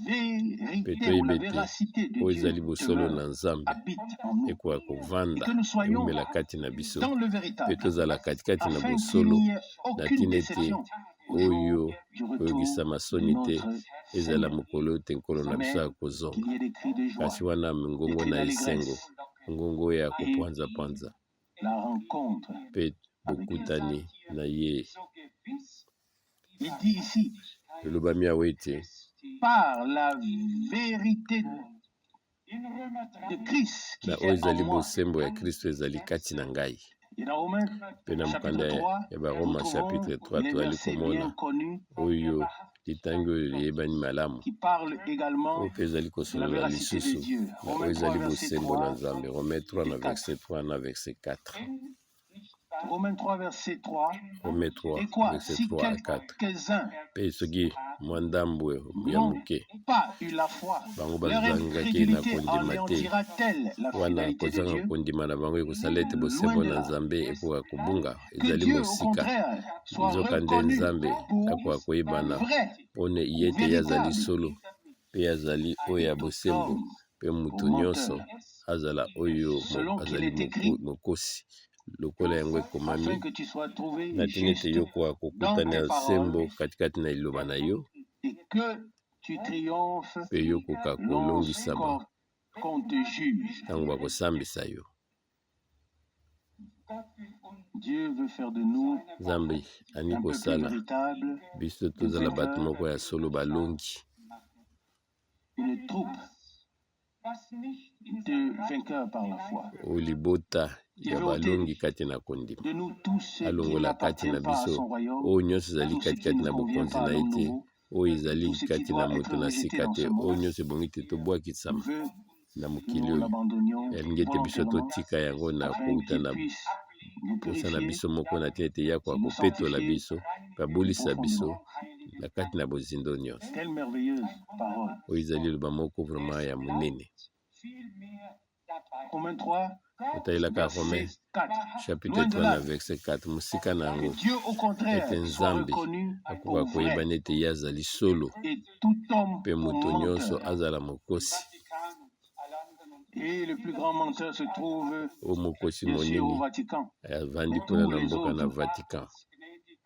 Mpe vérité ou toyeba la ete véracité de oyo Dieu ezali bosolo demeure, na Nzambe habite en nous, ekoka et kovanda que nous soyons eumela kati na biso, dans le mpe véritable, tozala katikati na afin qu'il bosolo n'y ait na aucune ntina ete déception au jour oyo du retour koyokisama de soni te notre Ezala Seigneur. mokolo oyo te Nkolo na biso Mais akozonga, qu'il y ait des cris de joie, kasi wana des mingongo cris na esengo, d'allégresse mongongo ya et kopanzapanza la rencontre mpe avec lui. bokutani na ye. Il dit ici, Elobami awa ete par la vérité de Christ qui na oyo est en ezali moi. bosembo ya Kristo ezali kati na ngai. Et dans Romains Mpe na chapitre mokanda 3, ya nous Baroma trouvons chapitre 3 les tozali versets bien komona connus oyo litangi oyo liyebani malamu, qui parlent oyo également mpe ezali de la kosolola véracité de lisusu Dieu. na oyo Romains 3, ezali verset bosembo na 3 Nzambe. Romain 3 et na 4. verset 3 na verset 4. Romains 3, verset 3. Romain 3 Et quoi, verset si 3 à 4. quelques-uns Mpe soki mwa ndambo ya n'ont moke pas eu la foi, bango leur bazangaki na incrédulité kondima te, anéantira-t-elle la wana fidélité de kozanga Dieu? kondima na bango ekosala ete Loin bosembo de na là. Nzambe ekoka kobunga, Que ezali Dieu, au mosika. contraire, soit Nzoka nde reconnu Nzambe pour akoka koyebana vrai mpona ou ye ete ye azali véritable solo mpe ye azali oyo et ya tout bosembo, homme mpe pour moto nyonso menteur, azala oyo selon qu'il azali est écrit, mokosi lokola yango ekomami, afin que tu sois trouvé na ntina ete juste yo okoka dans kokutana tes ya paroles sembo katikati na liloba na yo et que tu triomphes mpe yo okoka kolongisama lorsqu'on te juge. ntango bakosambisa yo. Dieu veut faire de nous Nzambe alingi un peuple kosala véritable, biso tozala bato moko ya solo balongi, une troupe de vainqueurs par la foi. Oyo libota ya balongi kati na kondima. De nous tous ceux qui Alongola kati n'appartiennent na pas à biso son royaume, oyo nyonso ezali tout ce qui katikati ne na convient bokonzi pas à na ye l'homme te, nouveau, oyo ezali tout ce qui kati na doit moto être na rejeté sika dans te, ce oyo monde, nyonso ebongi te tobwakisama veut na que mokili nous oyo. l'abandonnions Elingi ete biso volontairement totika yango na afin kouta qu'il na puisse nous posa na purifier, biso moko, na tina ete ye akoka nous kopetola sanctifier biso mpe abolisa biso profondément. na kati na bozindo nyonso. Quelle merveilleuse parole. Oyo ezali liloba moko vraiment ya monene. Romains 3, Otalelaka Romain verset 4. chapitre Loin de 3 na là, verset 4, mosika na que yango Dieu au contraire ete soit Nzambe reconnu akoka pour vrai koyebana ete ye azali solo et tout homme mpe pour moto nyonso menteur. azala mokosi. Et le plus grand menteur se trouve Oyo mokosi bien sûr au monene Vatican. avandi Mais kuna tous na les mboka na autres, Vatican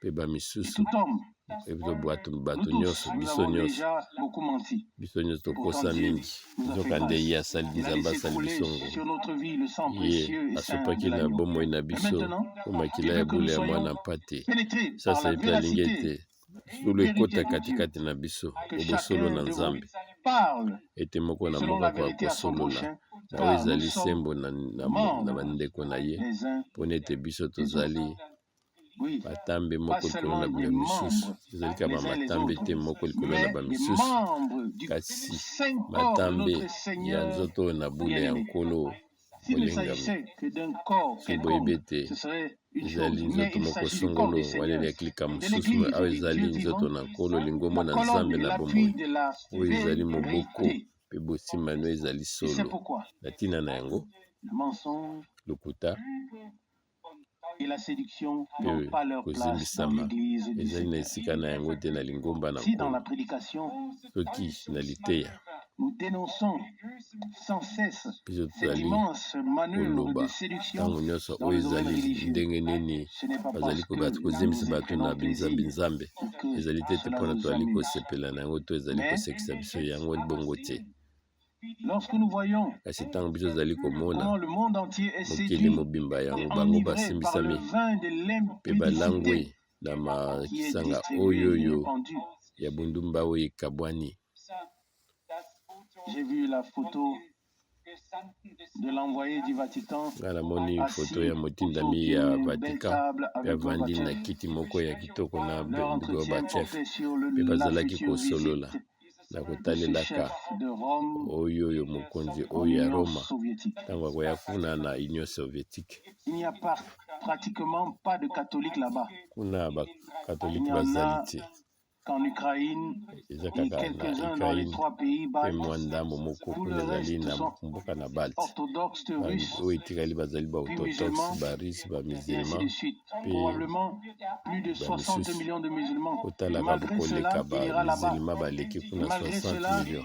mpe et bamisusu tout homme, ebiso bato nous bato tous, nyonso nous biso avons nyonso déjà beaucoup menti. biso nyonso Pourtant tokosa Dieu mingi, nous a fait nzoka nde grâce. ye asali Il a Nzambe laissé asali couler biso ngolu. sur notre vie le sang Ye précieux et saint de asopaki na l'agneau. bomoi na Mais biso maintenant, o il makila ya veut que nous bule ya soyons mwana mpate. pénétrés par Sasa la ye mpe alingi véracité, ete solo vérité ekota de Dieu, katikati na biso que o bosolo chacun na de vous Nzambe, parle ete moko na selon moko la akoka vérité à son kosolola prochain, na oyo car nous ezali sommes sembo na membres bandeko na ye, les uns mpona ete biso des autres. tozali Oui, batambe pas moko likolo seulement na des bamisusu, membres ezali kaka les uns les bamatambe autres, te moko likolo na mais des bamisusu, membres du kasi saint corps de matambe notre ya Seigneur nzoto oyo na bule ya bien-aimé. Nkolo S'il ne molingami. s'agissait que d'un corps Soki boyebi quelconque, ete ce serait une ezali chose, mais nzoto il moko s'agit du corps songolo du wana Seigneur, eliaklika de mosusu, l'Église awa du ezali Dieu nzoto vivant, na Nkolo, lingombo la na colonne Nzambe et na l'appui bomoi, de la oyo ezali moboko vérité. mpe bosimano ezali Et c'est solo. pourquoi Na ntina na yango le mensonge lokuta et la séduction n'ont mpe pas leur place dans kozimbisama l'Église du ezali na Seigneur. esika na yango te na lingomba na Si dans Nkolo. la prédication, Soki na liteya nous dénonçons sans cesse biso cette tozali immense manœuvre koloba de séduction ntango nyonso dans oyo le domaine ezali religieux, ndenge nini ce n'est pas bazali parce que bato nous kozimbisa y bato prenons na plaisir binzambe, ou que ezali te ete cela mpona nous tozali amuse. kosepela na yango to ezali Mais kosekisa biso yango bongo te. lorsque nous voyons Kasi ntango biso tozali komona comment le monde entier est mokili séduit mobimba et yango bango enivré par basimbisami le vin de mpe balangwe l'impudicité na qui est makisanga distribué oyo et oyo répandu. ya bondumba oyo ekabwani. J'ai vu la photo de l'envoyé du Vatican Ngai namoni foto assis ya autour motindami ya d'une belle Vatican table mpe avec avandi na Gorbatchev. kiti moko ya kitoko na Leur entretien Gorbatchev portait sur mpe la bazalaki future kosolola visite na de ce kotalelaka chef de Rome oyo oyo mokonzi en oyo ya Union Roma soviétique. ntango akoya kuna na Union soviétique. Il n'y a pas, pratiquement pas de catholiques là-bas. Kuna Il bakatolike n'y en bazali a te, qu'en Ukraine eza et kaka na quelques-uns dans les Ukraine trois pays mpe baltes. mwa ndambo moko Tout kuna le ezali reste na sont mboka na Balte. orthodoxes russes, Oyo etikali bazali puis baorthodoxe musulmans, barusse et ainsi bamusulman de suite. mpe Probablement plus de 60 bamisusu. millions de musulmans. Et Kotalaka malgré koleka cela, il ira là-bas. bamusulma baleki Et kuna malgré 60 cela, millions.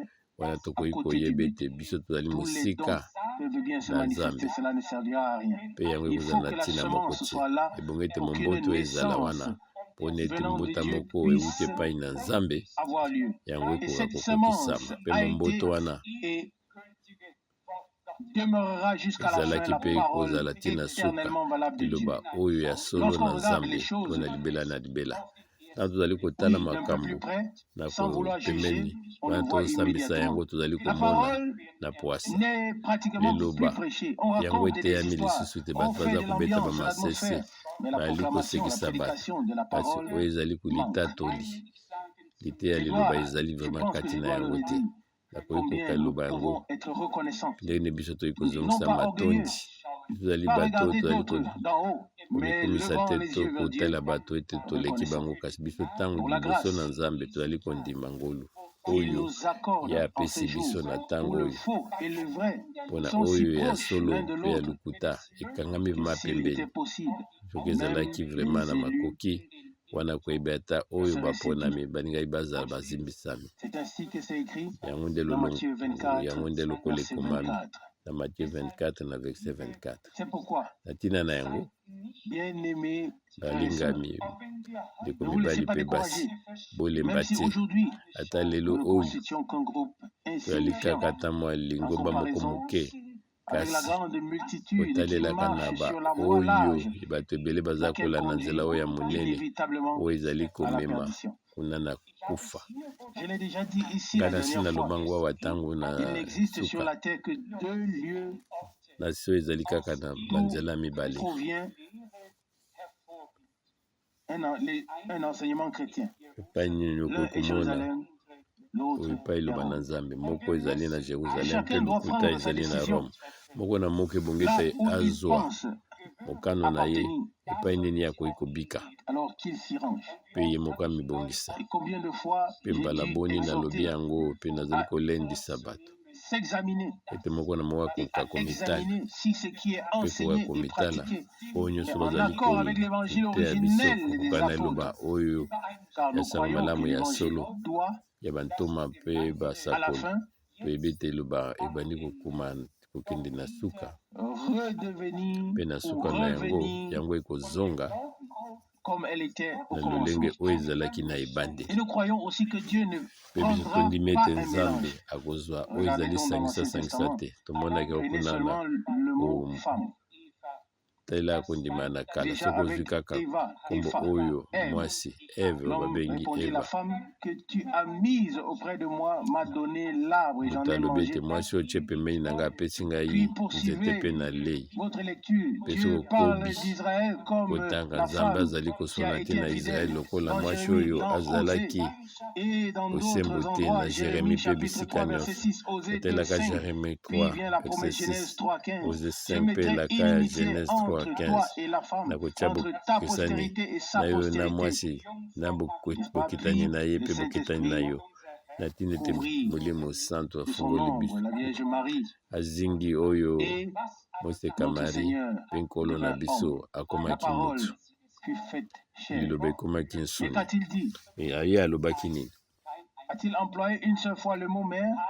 Wana tokoki koyeba ete biso tozali mosika na Nzambe, mpe yango ekozala na ntina moko te. Ebongi ete momboto ezala wana mpo na ete mbota moko euti epai na Nzambe, yango ekoka kokokisama. Mpe momboto wana ezalaki mpe kozala tii na suka, liloba oyo ya solo na Nzambe mpo na libela na libela. Ntango tozali kotala makambo na pembeni wana tozosambisa yango, tozali komona na pwasa liloba yango eteyami lisusu te. Bato baza kobeta bamasese, bazali kosekisa bato, kasi oyo ezali litatoli, liteya liloba ezali vraiment kati na yango te. Nakoki kokaloba yango ndenge nini biso tokoki kozongisa matondi. Tozali bato oyo tozali komikumisa te to kotala bato ete toleki bango, kasi biso ntango liboso na Nzambe tozali kondima ngolu oyo ye apesi biso na ntango oyo, mpo na oyo ya solo mpe ya lokuta ekangami vrema pembeni. Soki ezalaki vrema na makoki wana koyeba ata oyo baponami balingaki bazala bazimbisami. Yango nde yango nde lokola ekomami na Matthieu 24 na verset 24. Na ntina na yango, balingami ndeko mibali mpe basi, bolemba te. Ata lelo oyo toyali kaka ata mwa lingomba moko moke, kasi kotalelaka na baoyo bato ebele baza kolanda nzela oyo ya monene oyo ezali komema kuna na kufa. Ngai nasi naloba yango awa ntango na suka na so ezali kaka na banzela mibale. Epai nini okoki komona oyo epai liloba na Nzambe moko ezali na Jerusalem mpe lokuta ezali na Rome? Moko na moko ebongi ete azwa mokano na ye epai nini akoki kobika, mpe ye moko amibongisa. Mpe mbala boni nalobi yango mpe nazali kolendisa bato ete moko na moko akoka komitala mpe koka komitala oyo nyonso bazali koteya biso kokoka na liloba oyo ya sango malamu ya solo ya bantoma mpe basakoli. Toyebi ete liloba ebandi kokoma kokende na suka, mpe na suka na yango, yango ekozonga na lolenge oyo ezalaki na ebandeli. Mpe biso tondimi ete Nzambe akozwa oyo ezali sangisa-sangisa te. Tomonaki yango kuna na kotalela kondima na kala. Soki ozwi kaka nkombo oyo mwasi Eve, oyo babengi Eva, moto alobi ete mwasi oyo otye pembeni na ngai apesi ngai nzete mpe nalei. Mpe soki okobi kotanga, Nzambe azali koswana te na Israele lokola mwasi oyo azalaki bosembo te na Jeremie mpe bisika nyonso. Kotalelaka Jeremie 3 verset 6, Ose 5 mpe elaka ya Genèse 3 15, nakotya bokesani na yo na mwasi, na bokitani na ye mpe bokitani na yo. Na ntina ete Molimo Santu afungoli biso, azingi oyo Moseka Marie mpe Nkolo na biso akomaki moto. Liloba ekomaki nsoni. Ye alobaki nini?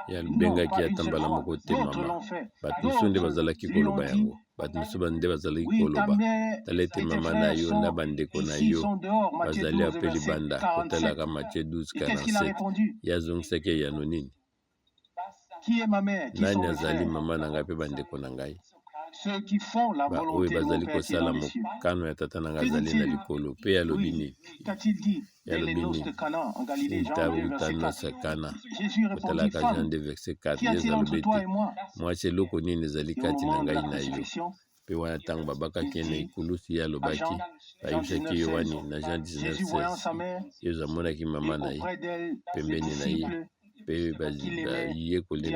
Ye abengaki ata mbala moko te mama. Bato mosusu nde bazalaki koloba yango. Bato mosusu nde bazalaki koloba, tala ete mama na yo na bandeko na yo bazali ape libanda. Kotalaka Matthieu 12, 47. Ye azongisaki eyano nini? Nani azali mama na ngai mpe bandeko na ngai? Baoyo bazali kosala mokano ya Tata na ngai azali na likolo. Mpe alobi nini? Alobi nini? Uta nosa Kana. Kotalaka Jean 2 verset 4, Yesu alobi ete, Mwasi, eloko nini ezali kati na ngai na yo? Mpe wana ntango babakaki ye na ekulusu, ye alobaki, bayebisaki Yoane na Jean 19, 16, Yesu amonaki mama na ye pembeni na ye, mpe bayekoli moyekoli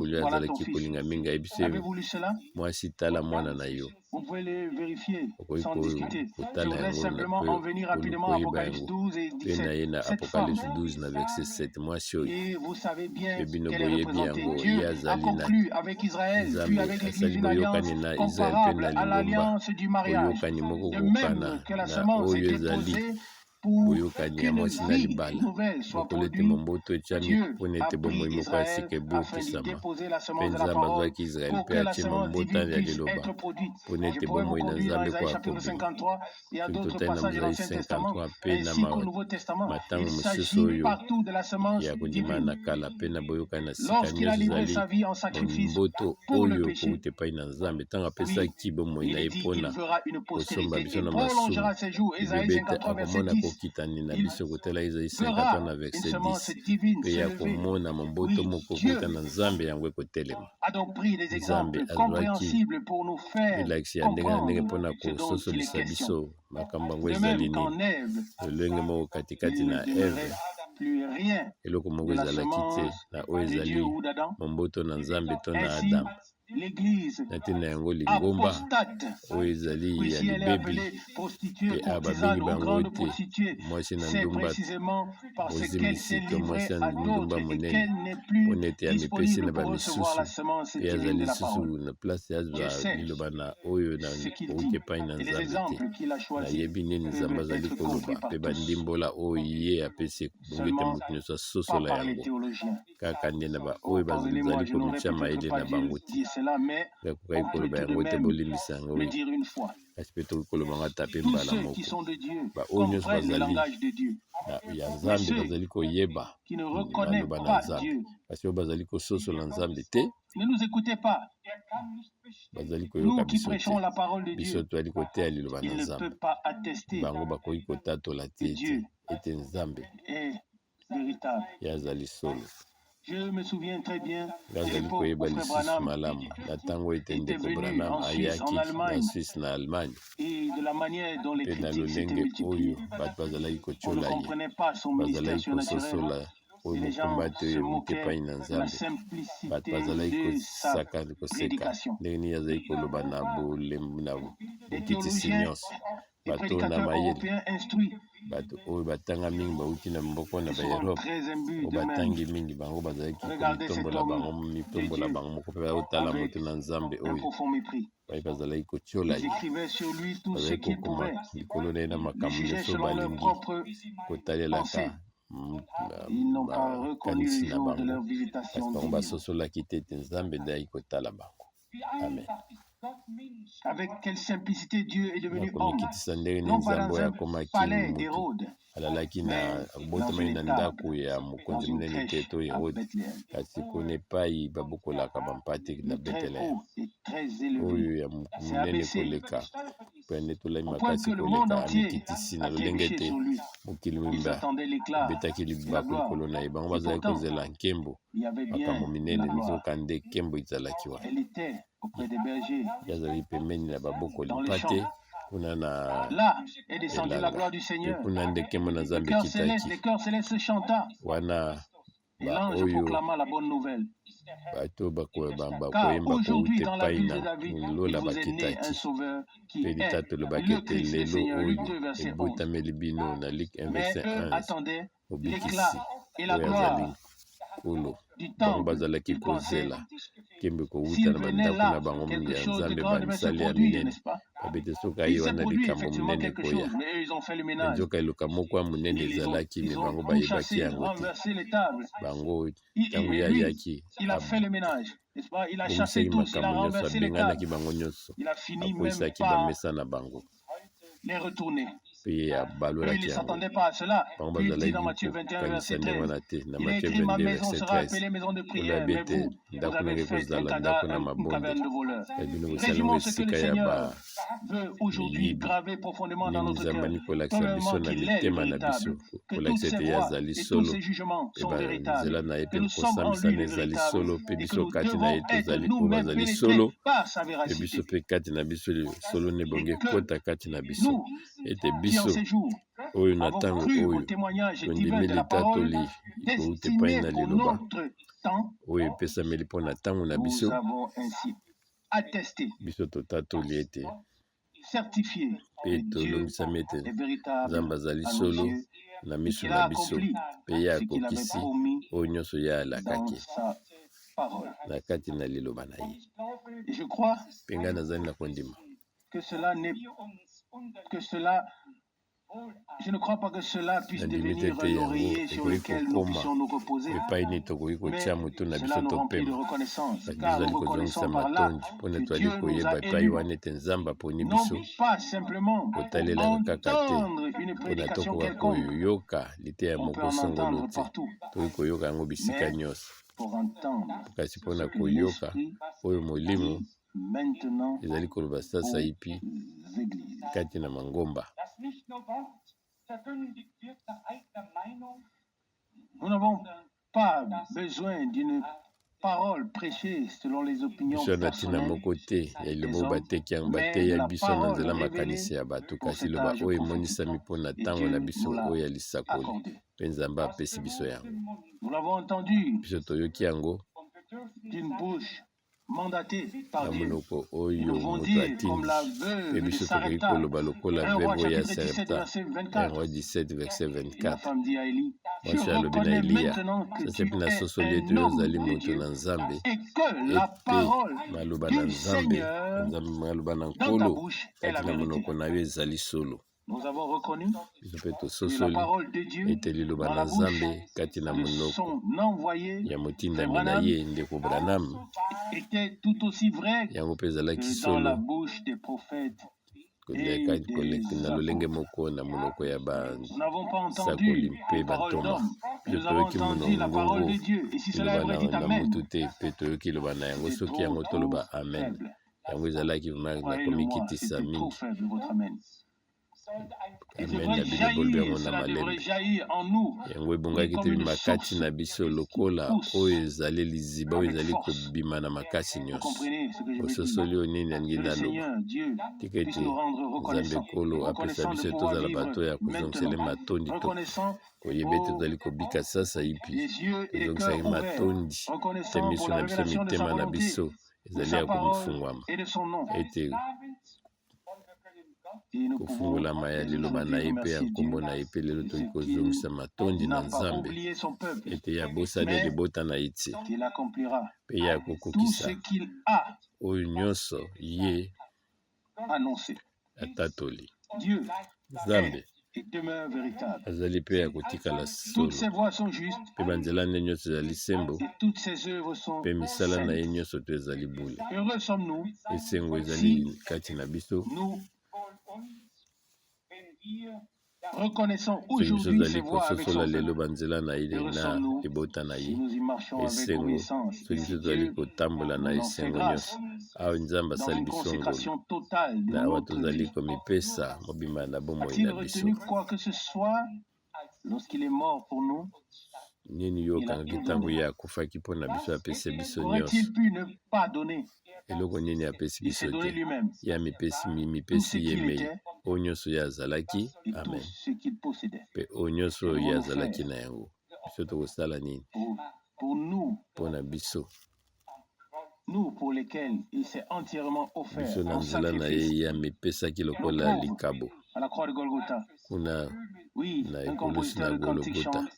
oyo azalaki kolinga mingi ayebisi ye, mwasi, tala mwana na yo. Okoki kotala yango mpe koyeba yango. Mpe na ye na Apocalypse 12 na verset 7, mwasi oyo, mpe bino boyebi yango, ye azali na Nzambe asali boyokani na Israel mpe na lingomba, boyokani moko kokana na oyo ezali. boyokani ya mwasi na libala, lokola ete momboto etiami mpo na ete bomoi moko ya sika ebotosama. Mpe Nzambe azwaki Yisraele mpe atie momboto ya liloba mpo na ete bomoi na Nzambe ekoka kobima. Soki totali na Mozalisi 53 mpe na matango mosusu oyo ya kondimana na kala mpe na boyokani na sika, nyonso ezali momboto oyo ekouta epai na Nzambe ntango apesaki bomoi na ye mpo na kosomba biso na masumu. Biblia ete akomona kokitani na biso, kotala Esaïe 53 na verset 10, mpe ye akomona momboto moko kouta na Nzambe, yango ekotelema. Nzambe azwaki bilakisi ya ndenge na ndenge mpo na kososolisa biso makambo yango ezali nini. Lolenge moko katikati na Eve, eloko moko ezalaki te na oyo ezali momboto na Nzambe to na Adam. Na ntina yango, lingomba oyo ezali ya libebi, mpe awa babengi bango ete mwasi na ndumba mozimbisi to mwasi ya ndumba monene, mpo na ete amipesi na bamisusu mpe azali lisusu na place azwa liloba na oyo na kouta epai na Nzambe te. Nayebi nini Nzambe azali koloba, mpe bandimbola oyo ye apesi ebongi ete moto nyonso asosola yango. Kaka nde na baoyo bazali komitya mayele na bango te. Nakokaki koloba yango te, bolimbisa yango, kasi mpe tokoki koloba yango ata mpe mbala moko. Baoyo nyonso bazali ya Nzambe bazali koyeba maloba na Nzambe, kasi oyo bazali kososola Nzambe te bazali koyoka biso te. Biso tozali koteya liloba na Nzambe, bango bakoki kotatola te ete Nzambe ye azali solo. Nazali koyeba lisusu malamu na ntango ete ndeko Branham ayaki na Suisse, na Allemagne, mpe na lolenge oyo bato bazalaki kotyola ye, bazalaki kososola oyo mokumba te oyo euti epai na Nzambe. Bato bazalaki kosaka, koseka ndenge nini azali koloba na bolembu, na bokitisi nyonso. Bato na mayele, bato oyo batanga mingi bauti na mboka na ba Europe, oyo batangi mingi, bango bazalaki komitombola bango, mitombola bango moko, mpe bazotala moto na Nzambe oyo baye bazalaki kotiola ye, bazalaki kokoma likolo na ye na makambo nyonso balingi, kotalelaka makanisi na bango, kasi bango basosolaki te ete Nzambe nde ayaki kotala bango. Amen. Avec quelle simplicité Dieu est devenu homme. Komikitisa ndenge nini Non pas Nzambe dans oyo un akomaki palais moto. d'Hérode, Alalaki na mais dans abotamaki une na étable, ndako ya dans mokonzi une monene te crèche to à Herode, Bethléem. kasi kuna epai babokolaka bampate na Le très Betelehem, haut et très élevé oyo ya s'est monene abaissé koleka mpe anetolami au point makasi que le monde koleka, entier amikitisi na a lolenge trébuché ete sur lui. mokili Ils mobimba attendaient l'éclat ebetaki et la libaku gloire. likolo na ye. Bango Et bazalaki pourtant, kozela nkembo, il y avait makambo bien de minene, la gloire. nzoka nde nkembo ezalaki wana. Elle était auprès des bergers, Ye azali pembeni na babokoli dans les mpate champs. kuna na Là est descendue la elanga, gloire du mpe Seigneur. kuna nde nkembo na Le Nzambe cœur céleste, ekitaki le cœur céleste chanta. wana. Et l'ange Baoyo proclama la bonne nouvelle. bato Car bakoyemba aujourd'hui, kouta dans la epai ville na de David, il lola vous est né un bakitaki. sauveur qui Mpe est litatoli lobaki le ete Christ, le lelo Seigneur. Luc oyo 2, verset 11. ebotameli bino na Luc 1 Mais verset eux 11 attendaient mobikisi l'éclat et la oyo azali gloire Nkolo. du Bango temple. bazalaki Ils pensaient, kozela nkembo kowuta s'il na venait bandako na là, bango quelque ya chose de Nzambe, grand devait se bamisali ya produire, minene. n'est-ce pas? Babete soki Il aye s'est wana produit likambo effectivement monene quelque ekoya. chose, mais eux, ils ont fait le Me ménage. nzoka eloka moko ya monene Ils ont, ezalaki, me ils ont bango tout bayebaki chassé, yango te. renversé les tables. Bango ntango Et ye lui, ayaki, il a fait le ménage, n'est-ce pas? Il a chassé abongisaki tous, il a makambo nyonso, renversé les abenganaki tables. bango nyonso, Il a fini même akweisaki par bamesa na bango les retourner. mpe ye Eux, ils abalolaki ne yango. s'attendaient pas à cela. Bango Puis il dit bazalaki dans Matthieu 21, kokanisa verset ndenge 13, wana te. Na il est Matthieu écrit, ma 22 maison verset sera 13, appelée maison de prière, olobi mais ete vous, vous ndako avez nanga fait un ekozala ndako cadavre, na une mabonde, caverne de voleurs. kasi bino bosala yango Résumons ce que le esika ya Seigneur ba veut aujourd'hui miyibi. graver profondément dans Nini notre Nzambe cœur. ani kolakisa biso Premièrement, na qu'il est le mitema na biso, véritable, que toutes kolakisa ses ete ye voies azali et tous solo, ses jugements mpe sont véritables, banzela na ye que mpe nous sommes en kosambisa lui na le ezali véritable solo, mpe et que biso nous kati na ye devons être tozali oyo nous-mêmes bazali pénétrés solo, par sa mpe biso véracité. mpe kati na biso solo na ebongi Et que ekota kati na biso, nous, ete qui en biso ces jours oyo na avons ntango cru au oyo témoignage divin tondimi de la parole litatoli ekouta epai destinée na pour liloba notre temps, oyo epesameli mpo na ntango na nous biso, avons ainsi attesté, biso totatoli ete certifié mpe que Dieu tolongisami ete est véritable Nzambe azali à nos solo yeux na et miso qu'il na a biso, accompli mpe ye ce qu'il avait akokisi promis oyo nyonso ye dans alakaki sa parole. na kati na liloba na ye. Et je crois Mpe ngai nazali na kondima que cela n'est que cela Je ne crois pas que cela puisse Nandimi te devenir ete un yango oreiller sur ekoki lequel nous kokoma puissions nous reposer, epai nini tokoki mais kotia motu na cela biso nous remplit de topema. reconnaissance, Kasi car tozali nous kozongisa reconnaissons par là matondi mpona que tozali Dieu nous koyeba a epai élus, wana ete Nzambe aponi non biso, pas simplement pour kotalelaka kaka te entendre une mpona prédication tokoka quelconque, koyoka liteya on peut moko en songolo entendre te, partout, tokoki koyoka yango bisika mais nyonso, pour entendre kasi ce mpona que koyoka l'Esprit oyo Molimo dit maintenant ezali koloba aux sasaipi églises. kati na mangomba. Nous n'avons pas besoin d'une parole prêchée selon les opinions Biso na ntina personnelles moko te ya des liloba hommes, bateki yango mais de bateya la biso na parole nzela révélée makanisi ya bato, pour kasi cet liloba âge oyo prophétique. emonisami mpo na Et ntango Dieu na biso nous l'a oyo ya lisakoli, accordé. mpe Nzambe apesi biso yango. Nous l'avons entendu Biso toyoki yango d'une bouche mandatée par na Dieu. monoko Nous oyo pouvons moto dire, comme atindi, la mpe veuve de biso tokoki Sarepta, koloba lokola 1 Roi veuve oyo ya chapitre 17, Sarepta, verset 1 24. Roi 17 verset La 24. femme dit à Élie, je Mwasi alobi na reconnais Eliya, maintenant que sasa tu mpe es nasosoli ete un oyo homme ozali de moto Dieu na Nzambe, et que la ete parole maloba na du Nzambe, Seigneur Nzambe maloba na dans ta Nkolo bouche est la kati na vérité. monoko na yo ezali solo. Nous avons reconnu Biso mpe que la tososoli parole de Dieu ete liloba dans na la bouche Nzambe kati na de monoko son envoyé, ya Frère motindami na Branham, ye ndeko Branham, était tout aussi vraie yango mpe ezalaki que dans solo la bouche des prophètes et koleka des na lolenge apôtres. moko na monoko ya Nous n'avons pas basakoli entendu mpe une parole bantoma. d'homme, mais Biso nous avons toyoki entendu la parole mongongo de Dieu. Et si cela est liloba vrai, dites na Amen. motu te, mpe toyoki liloba na yango, C'était soki trop, yango trop toloba amen. faible. Yango ezalaki vraiment na Croyez-le-moi, komikitisa c'était trop mingi. faible, votre Amen. Il Amen devrait na bino bolobi jaillir, yango na cela devrait malembe. jaillir en nous, Yango oui, ebongaki te comme une bima kati source na biso qui lokola pousse oyo ezali liziba oyo avec ezali force. kobima na makasi Vous nyonso. comprenez ce que je veux dire? Ososoli oyo nini alingi Que le naloba. Seigneur, Dieu, Tika puisse ete nous rendre Nzambe reconnaissants, Nkolo apesa reconnaissants de biso pouvoir tozala vivre bato ya kozongisela maintenant, matondi to reconnaissants koyeba ete pour tozali kobika sasa ipi les yeux et les tozongisaki cœurs ouverts, matondi te reconnaissants pour miso la na biso révélation de sa mitema na volonté, biso de ezali sa ya parole komifungwama et de son nom. ete Et nous pouvons kofungolama ya dès liloba na aujourd'hui ye mpe ya remercier Dieu nkombo na ye mpe lelo de tokoki ce qu'il kozongisa matondi na n'a pas Nzambe oublié son peuple, ete ye abosani mais libota na ye te qu'il accomplira mpe ye tout akokokisa ce qu'il a oyo nyonso ye annoncé. atatoli. Dieu Nzambe est et demeure véritable. azali mpe ya kotikala Toutes solo ses voies sont justes mpe banzela nde nyonso ezali sembo et toutes ses œuvres sont mpe misala na ye saintes. nyonso to ezali bule. Heureux sommes-nous Esengo si ezali kati na biso nous reconnaissons soki biso aujourd'hui tozali ses voies avec kososola son lelo peuple. banzela na ye Heureux na sommes-nous libota na si ye. nous y marchons avec Esengo obéissance soki et biso si tozali Dieu kotambola na nous en fait esengo grâce nyonso awa Nzambe dans asali une biso ngolu consécration totale de na awa notre tozali vie. komipesa mobimba na bomoi A-t-il na biso. retenu quoi que ce soit lorsqu'il est mort pour nous? Nini yo Il a okangaki tout ntango donné. ye akufaki mpo na biso apesi biso nyonso? Aurait-il pu ne pas donner? Eloko nini apesi Il s'est biso donné te? lui-même Ye amipesi tout ce mipesi ye qu'il mei était oyo nyonso ye azalaki. et tout Amen. ce qu'il possédait. Mpe oyo nyonso Que oyo ye devons-nous azalaki faire na yango, biso tokosala nini pour nous, mpo na biso? nous pour lesquels il s'est entièrement offert Biso na en nzela na ye sacrifice, ye amipesaki nos lokola pauvres, likabo à la croix de Golgotha. kuna Oui, na un ekulusu compositeur na de cantique Golgota. chante,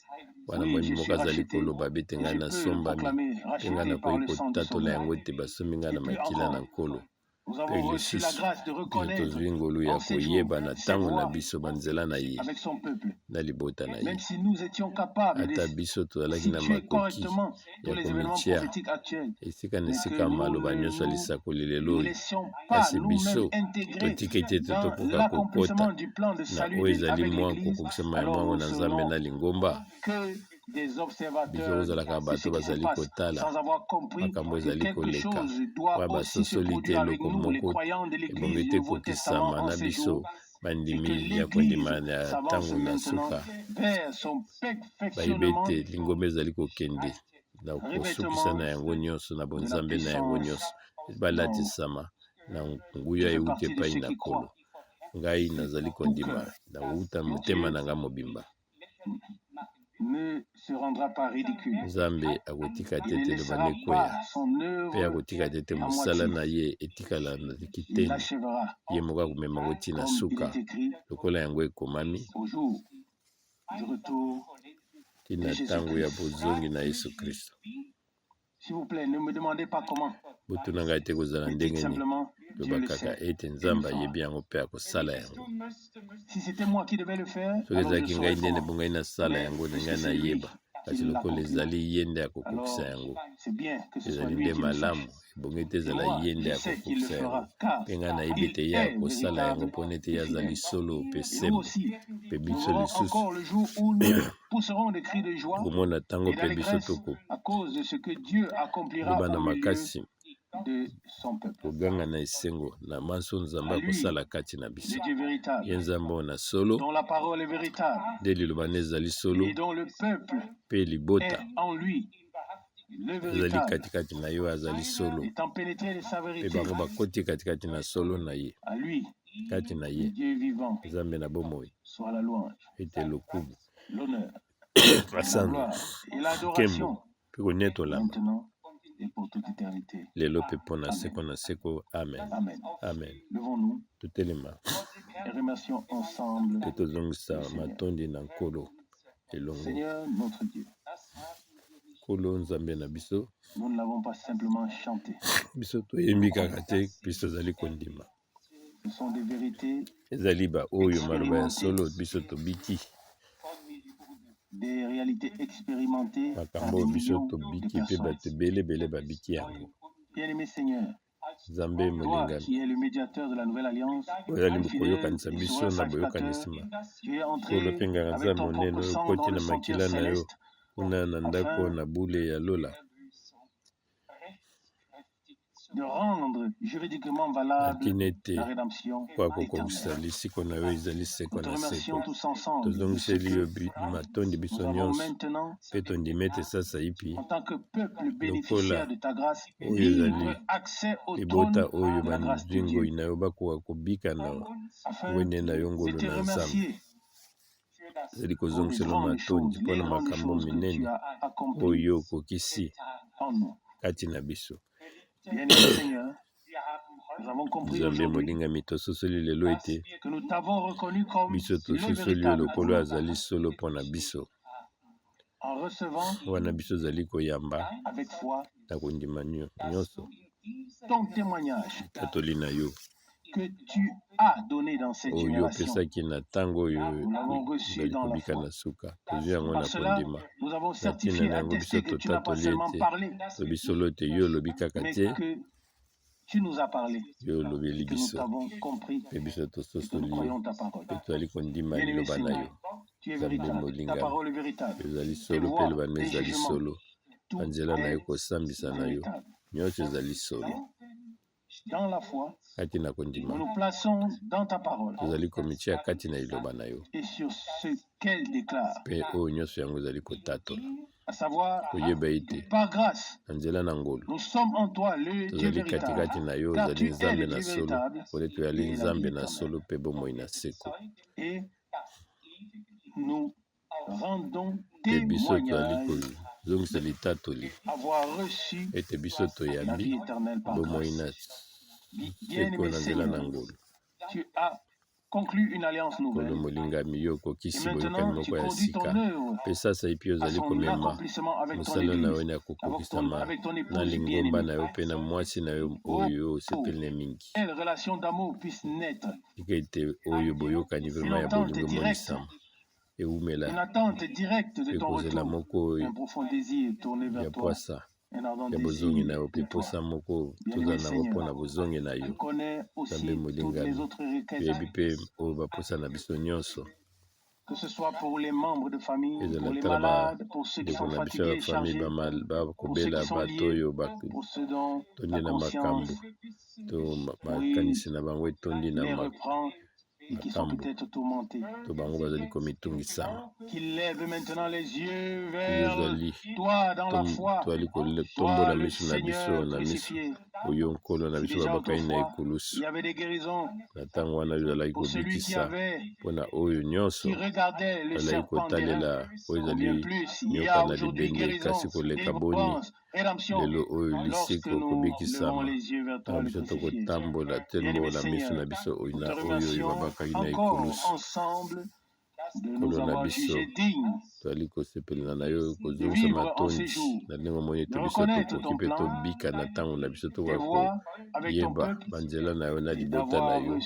Wana oui, moyembi je moko suis azali racheté koloba bete et ngai je peux le nasombami proclamer, mpe ngai racheté par nakoki le sang du kotatola Sauveur. yango ete basombi ngai Et na puis makila na encore, Nkolo. nous Mpe avons reçu la lisusu grâce de biso reconnaître tozwi ngolu ya en ces jours koyeba na ses ntango na voies biso banzela na ye avec son peuple. na libota na ye. Même si nous étions capables de Ata biso tozalaki na situer makoki correctement ya tous les événements komitia prophétiques actuels, esika na mais que esika nous maloba ne nyonso ya nous lisakoli lelo oyo, laissions pas kasi nous-mêmes biso intégrer totika ete dans tokoka kokota l'accomplissement du plan de na salut oyo ezali avec mwa l'Église, kokokisama ya alors mwango nous na Nzambe serons na lingomba. que des Biso observateurs kozalaka de ce bato qui se bazali passe, kotala sans avoir compris makambo que ezali quelque koleka chose doit oyo aussi se basosoli te produire avec eloko nous, les moko croyants de ebongi l'Église te du Nouveau Testament ekokisama en na ces biso jours, et que bandimi ya l'Église kondima na s'avance ntango na maintenant suka vers son bayebi perfectionnement, ete lingomba ezali kokende na kosukisa revêtement na yango nyonso na de la bonzambe na yango puissance nyonso d'en haut. balatisama na Je nguya fais euti partie de epai ceux na qui Nkolo. croient Ngai de nazali tout kondima cœur na wuta que motema Dieu na ngai mobimba. ne se rendra pas ridicule. Nzambe akotika te Il ne ete liloba laissera na ekweya pas son mpe œuvre akotika te ete à mosala moitié. na ye etikala na Il kiteni. l'achèvera, Ye moko akomema ngo ntina comme il suka est écrit, lokola yango ekomami au jour du retour de ntina ntango ya Jésus-Christ. bozongi na Yesu Kristo. S'il vous plaît, ne me demandez pas comment. Botuna ngai te kozala Mais dites ndenge nini. simplement, Dieu Loba le kaka sait ete et le Nzambe fera. ayebi yango mpe akosala yango. Si c'était moi qui devais le faire, Soki alors je ezalaki ngai saurais nde comment. ebongaki nasala Mais yango na puisque ngai c'est lui nayeba, qui kasi lokola l'accomplira, ezali ye nde akokokisa alors yango, c'est bien que ce soit ezali lui nde qui le malamu, sache. ebongi ete Et ezala moi, ye nde je sais qu'il le akokokisa yango. fera, car Mpe ngai nayebi il ete ye est akosala yango véritable mpo ete ye et azali fidèle. solo mpe Et nous sembo. aussi, Mpe nous biso verrons lisusu encore le jour où nous pousserons des cris de joie tokomona ntango et mpe biso d'allégresse tokoloba à cause de ce que Dieu accomplira na au milieu makasi de son peuple. koganga na esengo na manso Nzambe À lui, akosala kati na biso. le Dieu Ye véritable, Nzambe oyo na solo, dont la parole est véritable nde liloba nde ezali solo, et dont le peuple mpe libota est en lui, le ezali véritable, katikati na ye oyo azali solo, étant pénétré de sa mpe vérité, bango bakoti katikati na solo na ye, à lui, kati na le ye Dieu vivant, Nzambe na bomoi, soit la louange, ete lokumu, l'honneur, la masanzo, gloire et nkembo l'adoration, mpe konetolama maintenant et pour toute éternité. lelo mpe mpo na Amen. seko na seko. Amen, Amen. amen. Levons-nous Totelema et remercions ensemble mpe tozongisa le Seigneur. matondi na Nkolo elongo. Seigneur notre Dieu, Nkolo Nzambe na biso, nous ne l'avons pas simplement chanté. biso toyembi kaka te, biso tozali kondima. Ce sont des vérités Ezali baoyo maloba ya expérimentées, solo biso tobiki, des réalités expérimentées par makambo des oyo biso millions de tobiki mpe personnes. bato ebele ebele babiki yango. Bien-aimé Seigneur, Nzambe toi molingami, qui es le médiateur de la nouvelle alliance, oyo azali fidèle koyokanisa et biso souverain na sacrificateur, boyokani nsima, tu es Nkolo entré mpe nganga avec Nzambe ton monene propre oyo sang dans okoti le na sanctuaire makila na yo céleste kuna na ndako afin na bule ya lola, de rendre juridiquement na valable ntina ete la rédemption po akokokisa éternelle. lisiko na yo ezali seko Nous te na seko. remercions tous ensemble de ce Tozongiseli que yo matondi nous biso avons nyonso, maintenant, mpe tondimi ete sasaipi en tant que peuple lokola bénéficiaire de ta grâce, oyo ezali libre accès au libota trône oyo de la grâce de bazwi Dieu, ngoi na yo bakoka kobika na afin ngwende na yo de ngolu te na Nzambe. remercier Ezali pour les kozongisela grandes matondi choses, mpo les na grandes makambo choses que tu minene as accomplies oyo okokisi en nous. kati na biso. Bien-aimé Seigneur, nous avons compris Nzambe aujourd'hui molingami, tososoli lelo ete que nous t'avons reconnu comme biso le tososoli yo véritable lokola azali solo mpo na biso. en recevant Wana biso ozali koyamba avec foi na kondima nyonso ton témoignage litatoli na yo que tu as donné dans cette oyo génération. opesaki na ntango oyo Nous l'avons reçu ozali dans la kobika foi. na suka, tozwi yango Par na cela, kondima. nous avons Na ntina certifié, na yango biso attesté que tu n'as pas totatoli seulement ete parlé, tobi solo ete yo olobi kaka mais te, que tu nous as parlé, yo olobeli que nous biso t'avons compris mpe biso et que nous tososoli yo croyons ta parole. mpe tozali kondima Bien-aimé liloba na yo. Seigneur, tu es Nzambe véritable, ta molingami, parole est véritable, ezali tes solo mpe voies, liloba na tes ezali jugements, solo, tout banzela na yo est kosambisa na yo véritable. nyonso ezali solo. Dans la foi, Kati na nous kondima nous plaçons dans ta parole tozali komitia kati na liloba na yo et sur ce qu'elle déclare, mpe oyo nyonso yango ezali kotatola, à savoir koyeba que ete par grâce, na nzela na ngolu nous sommes en toi, le Dieu tozali véritable, katikati na yo, car ozali tu es Nzambe le na Dieu solo, véritable pone toyali et la vie Nzambe na éternelle. solo mpe bomoi na seko. Et nous rendons Mpe biso tozali témoignage kozongisa litatoli avoir reçu ete biso la toyambi vie éternelle par bomoi grâce. na seko Bien-aimé na nzela na Seigneur, ngolu. tu as conclu une alliance Nkolo nouvelle molingami, yo et okokisi boyokani maintenant tu moko ya conduis ton sika, œuvre mpe sasaipi à ozali son komema accomplissement avec ton mosala na yo Église, na avec ton, kokokisama avec ton na épouse lingomba bien-aimée. na yo mpe na mwasi na yo Oh, oyo osepeli na mingi. quelle relation d'amour puisse naître, Tika ete oyo boyokani une vraiment ya entente bolingo directe, emonisama ewumela, une attente directe de mpe ton kozela retour, moko un profond désir tourné ya vers toi, pwasa un ardent ya bozongi désir na yo, mpe de toi. posa moko Bien-aimé toza nango mpo Seigneur, na bozongi na tu yo. connais Nzambe aussi toutes les molingami, autres requêtes, toyebi mpe oyo baposa na biso nyonso, que ce soit pour les membres de famille, ezala pour les tala malades, pour ceux qui bandeko sont na biso fatigués ya et famille chargés, pour ceux bakobela, qui sont bato liés, oyo pour ceux dont batondi la na makambo conscience, to oui, makanisi na bango etondi na les reprend et qui sont makambo peut-être tourmentés. to bango bazali komitungisama. Qu'ils lèvent maintenant les yeux vers Ezali toi dans la foi, toali toi kotombola le miso na biso Seigneur na miso crucifié. oyo Nkolo na Si biso déjà babakaki na autrefois il ekulusu. y avait des guérisons Na ntango wana ezalaki pour celui qui kobikisa avait, mpona oyo nyonso qui regardait le bazalaki serpent d'airain, kotalela oyo combien ezali plus il y nyoka a na aujourd'hui libende, guérison, kasi koleka boni délivrance, rédemption, lelo oyo lorsque lisiko nous levons kobikisama les yeux vers ntango toi, le biso crucifié. tokotambola Bien-aimé tembola miso na Seigneur, biso oyo nous na te oyo oyo remercions babakaki na encore ekulusu. ensemble de nous Nkolo na avoir biso jugés dignes Tozali kosepelana na yo, kozongisa matondi na ndenge omoni ete biso tokoki mpe tobika na ntango na biso, tokoka koyeba banzela na yo na libota na yo,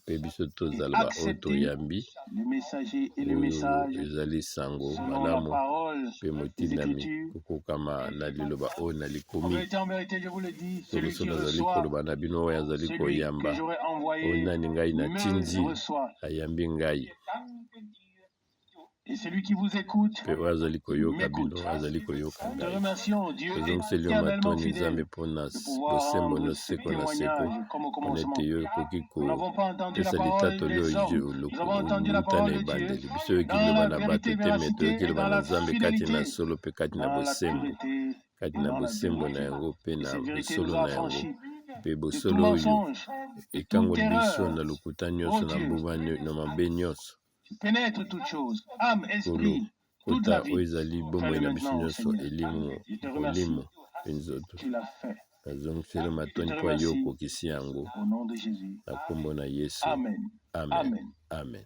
mpe biso tozala baoyo toyambi oyo ezali sango malamu mpe motindami kokokama na liloba oyo na likomi. Solosolo nazali koloba na bino, oyo azali koyamba oyo nani ngai natindi ayambi ngai. Mpe oyo azali koyoka bino azali koyoka ngai. Tozongiseli yo matondi, Nzambe, mpo na bosembo na seko na seko, mpona ete yo okoki kopesa litatoli oyo uta na ebandeli. Biso toyoki liloba na bato te, me toyoki liloba na Nzambe kati na solo mpe kati na bosembo, kati na bosembo na yango mpe na bosolo na yango. Mpe bosolo oyo ekangoli biso na lokuta nyonso, na mbuba, na mabe nyonso. Nkolo, kota oyo ezali bomoi na biso nyonso, elimo, molimo mpe nzoto. Nazongiseli yo matondi mpo yo okokisi yango. Na nkombo na Yesu. Amen. Amen.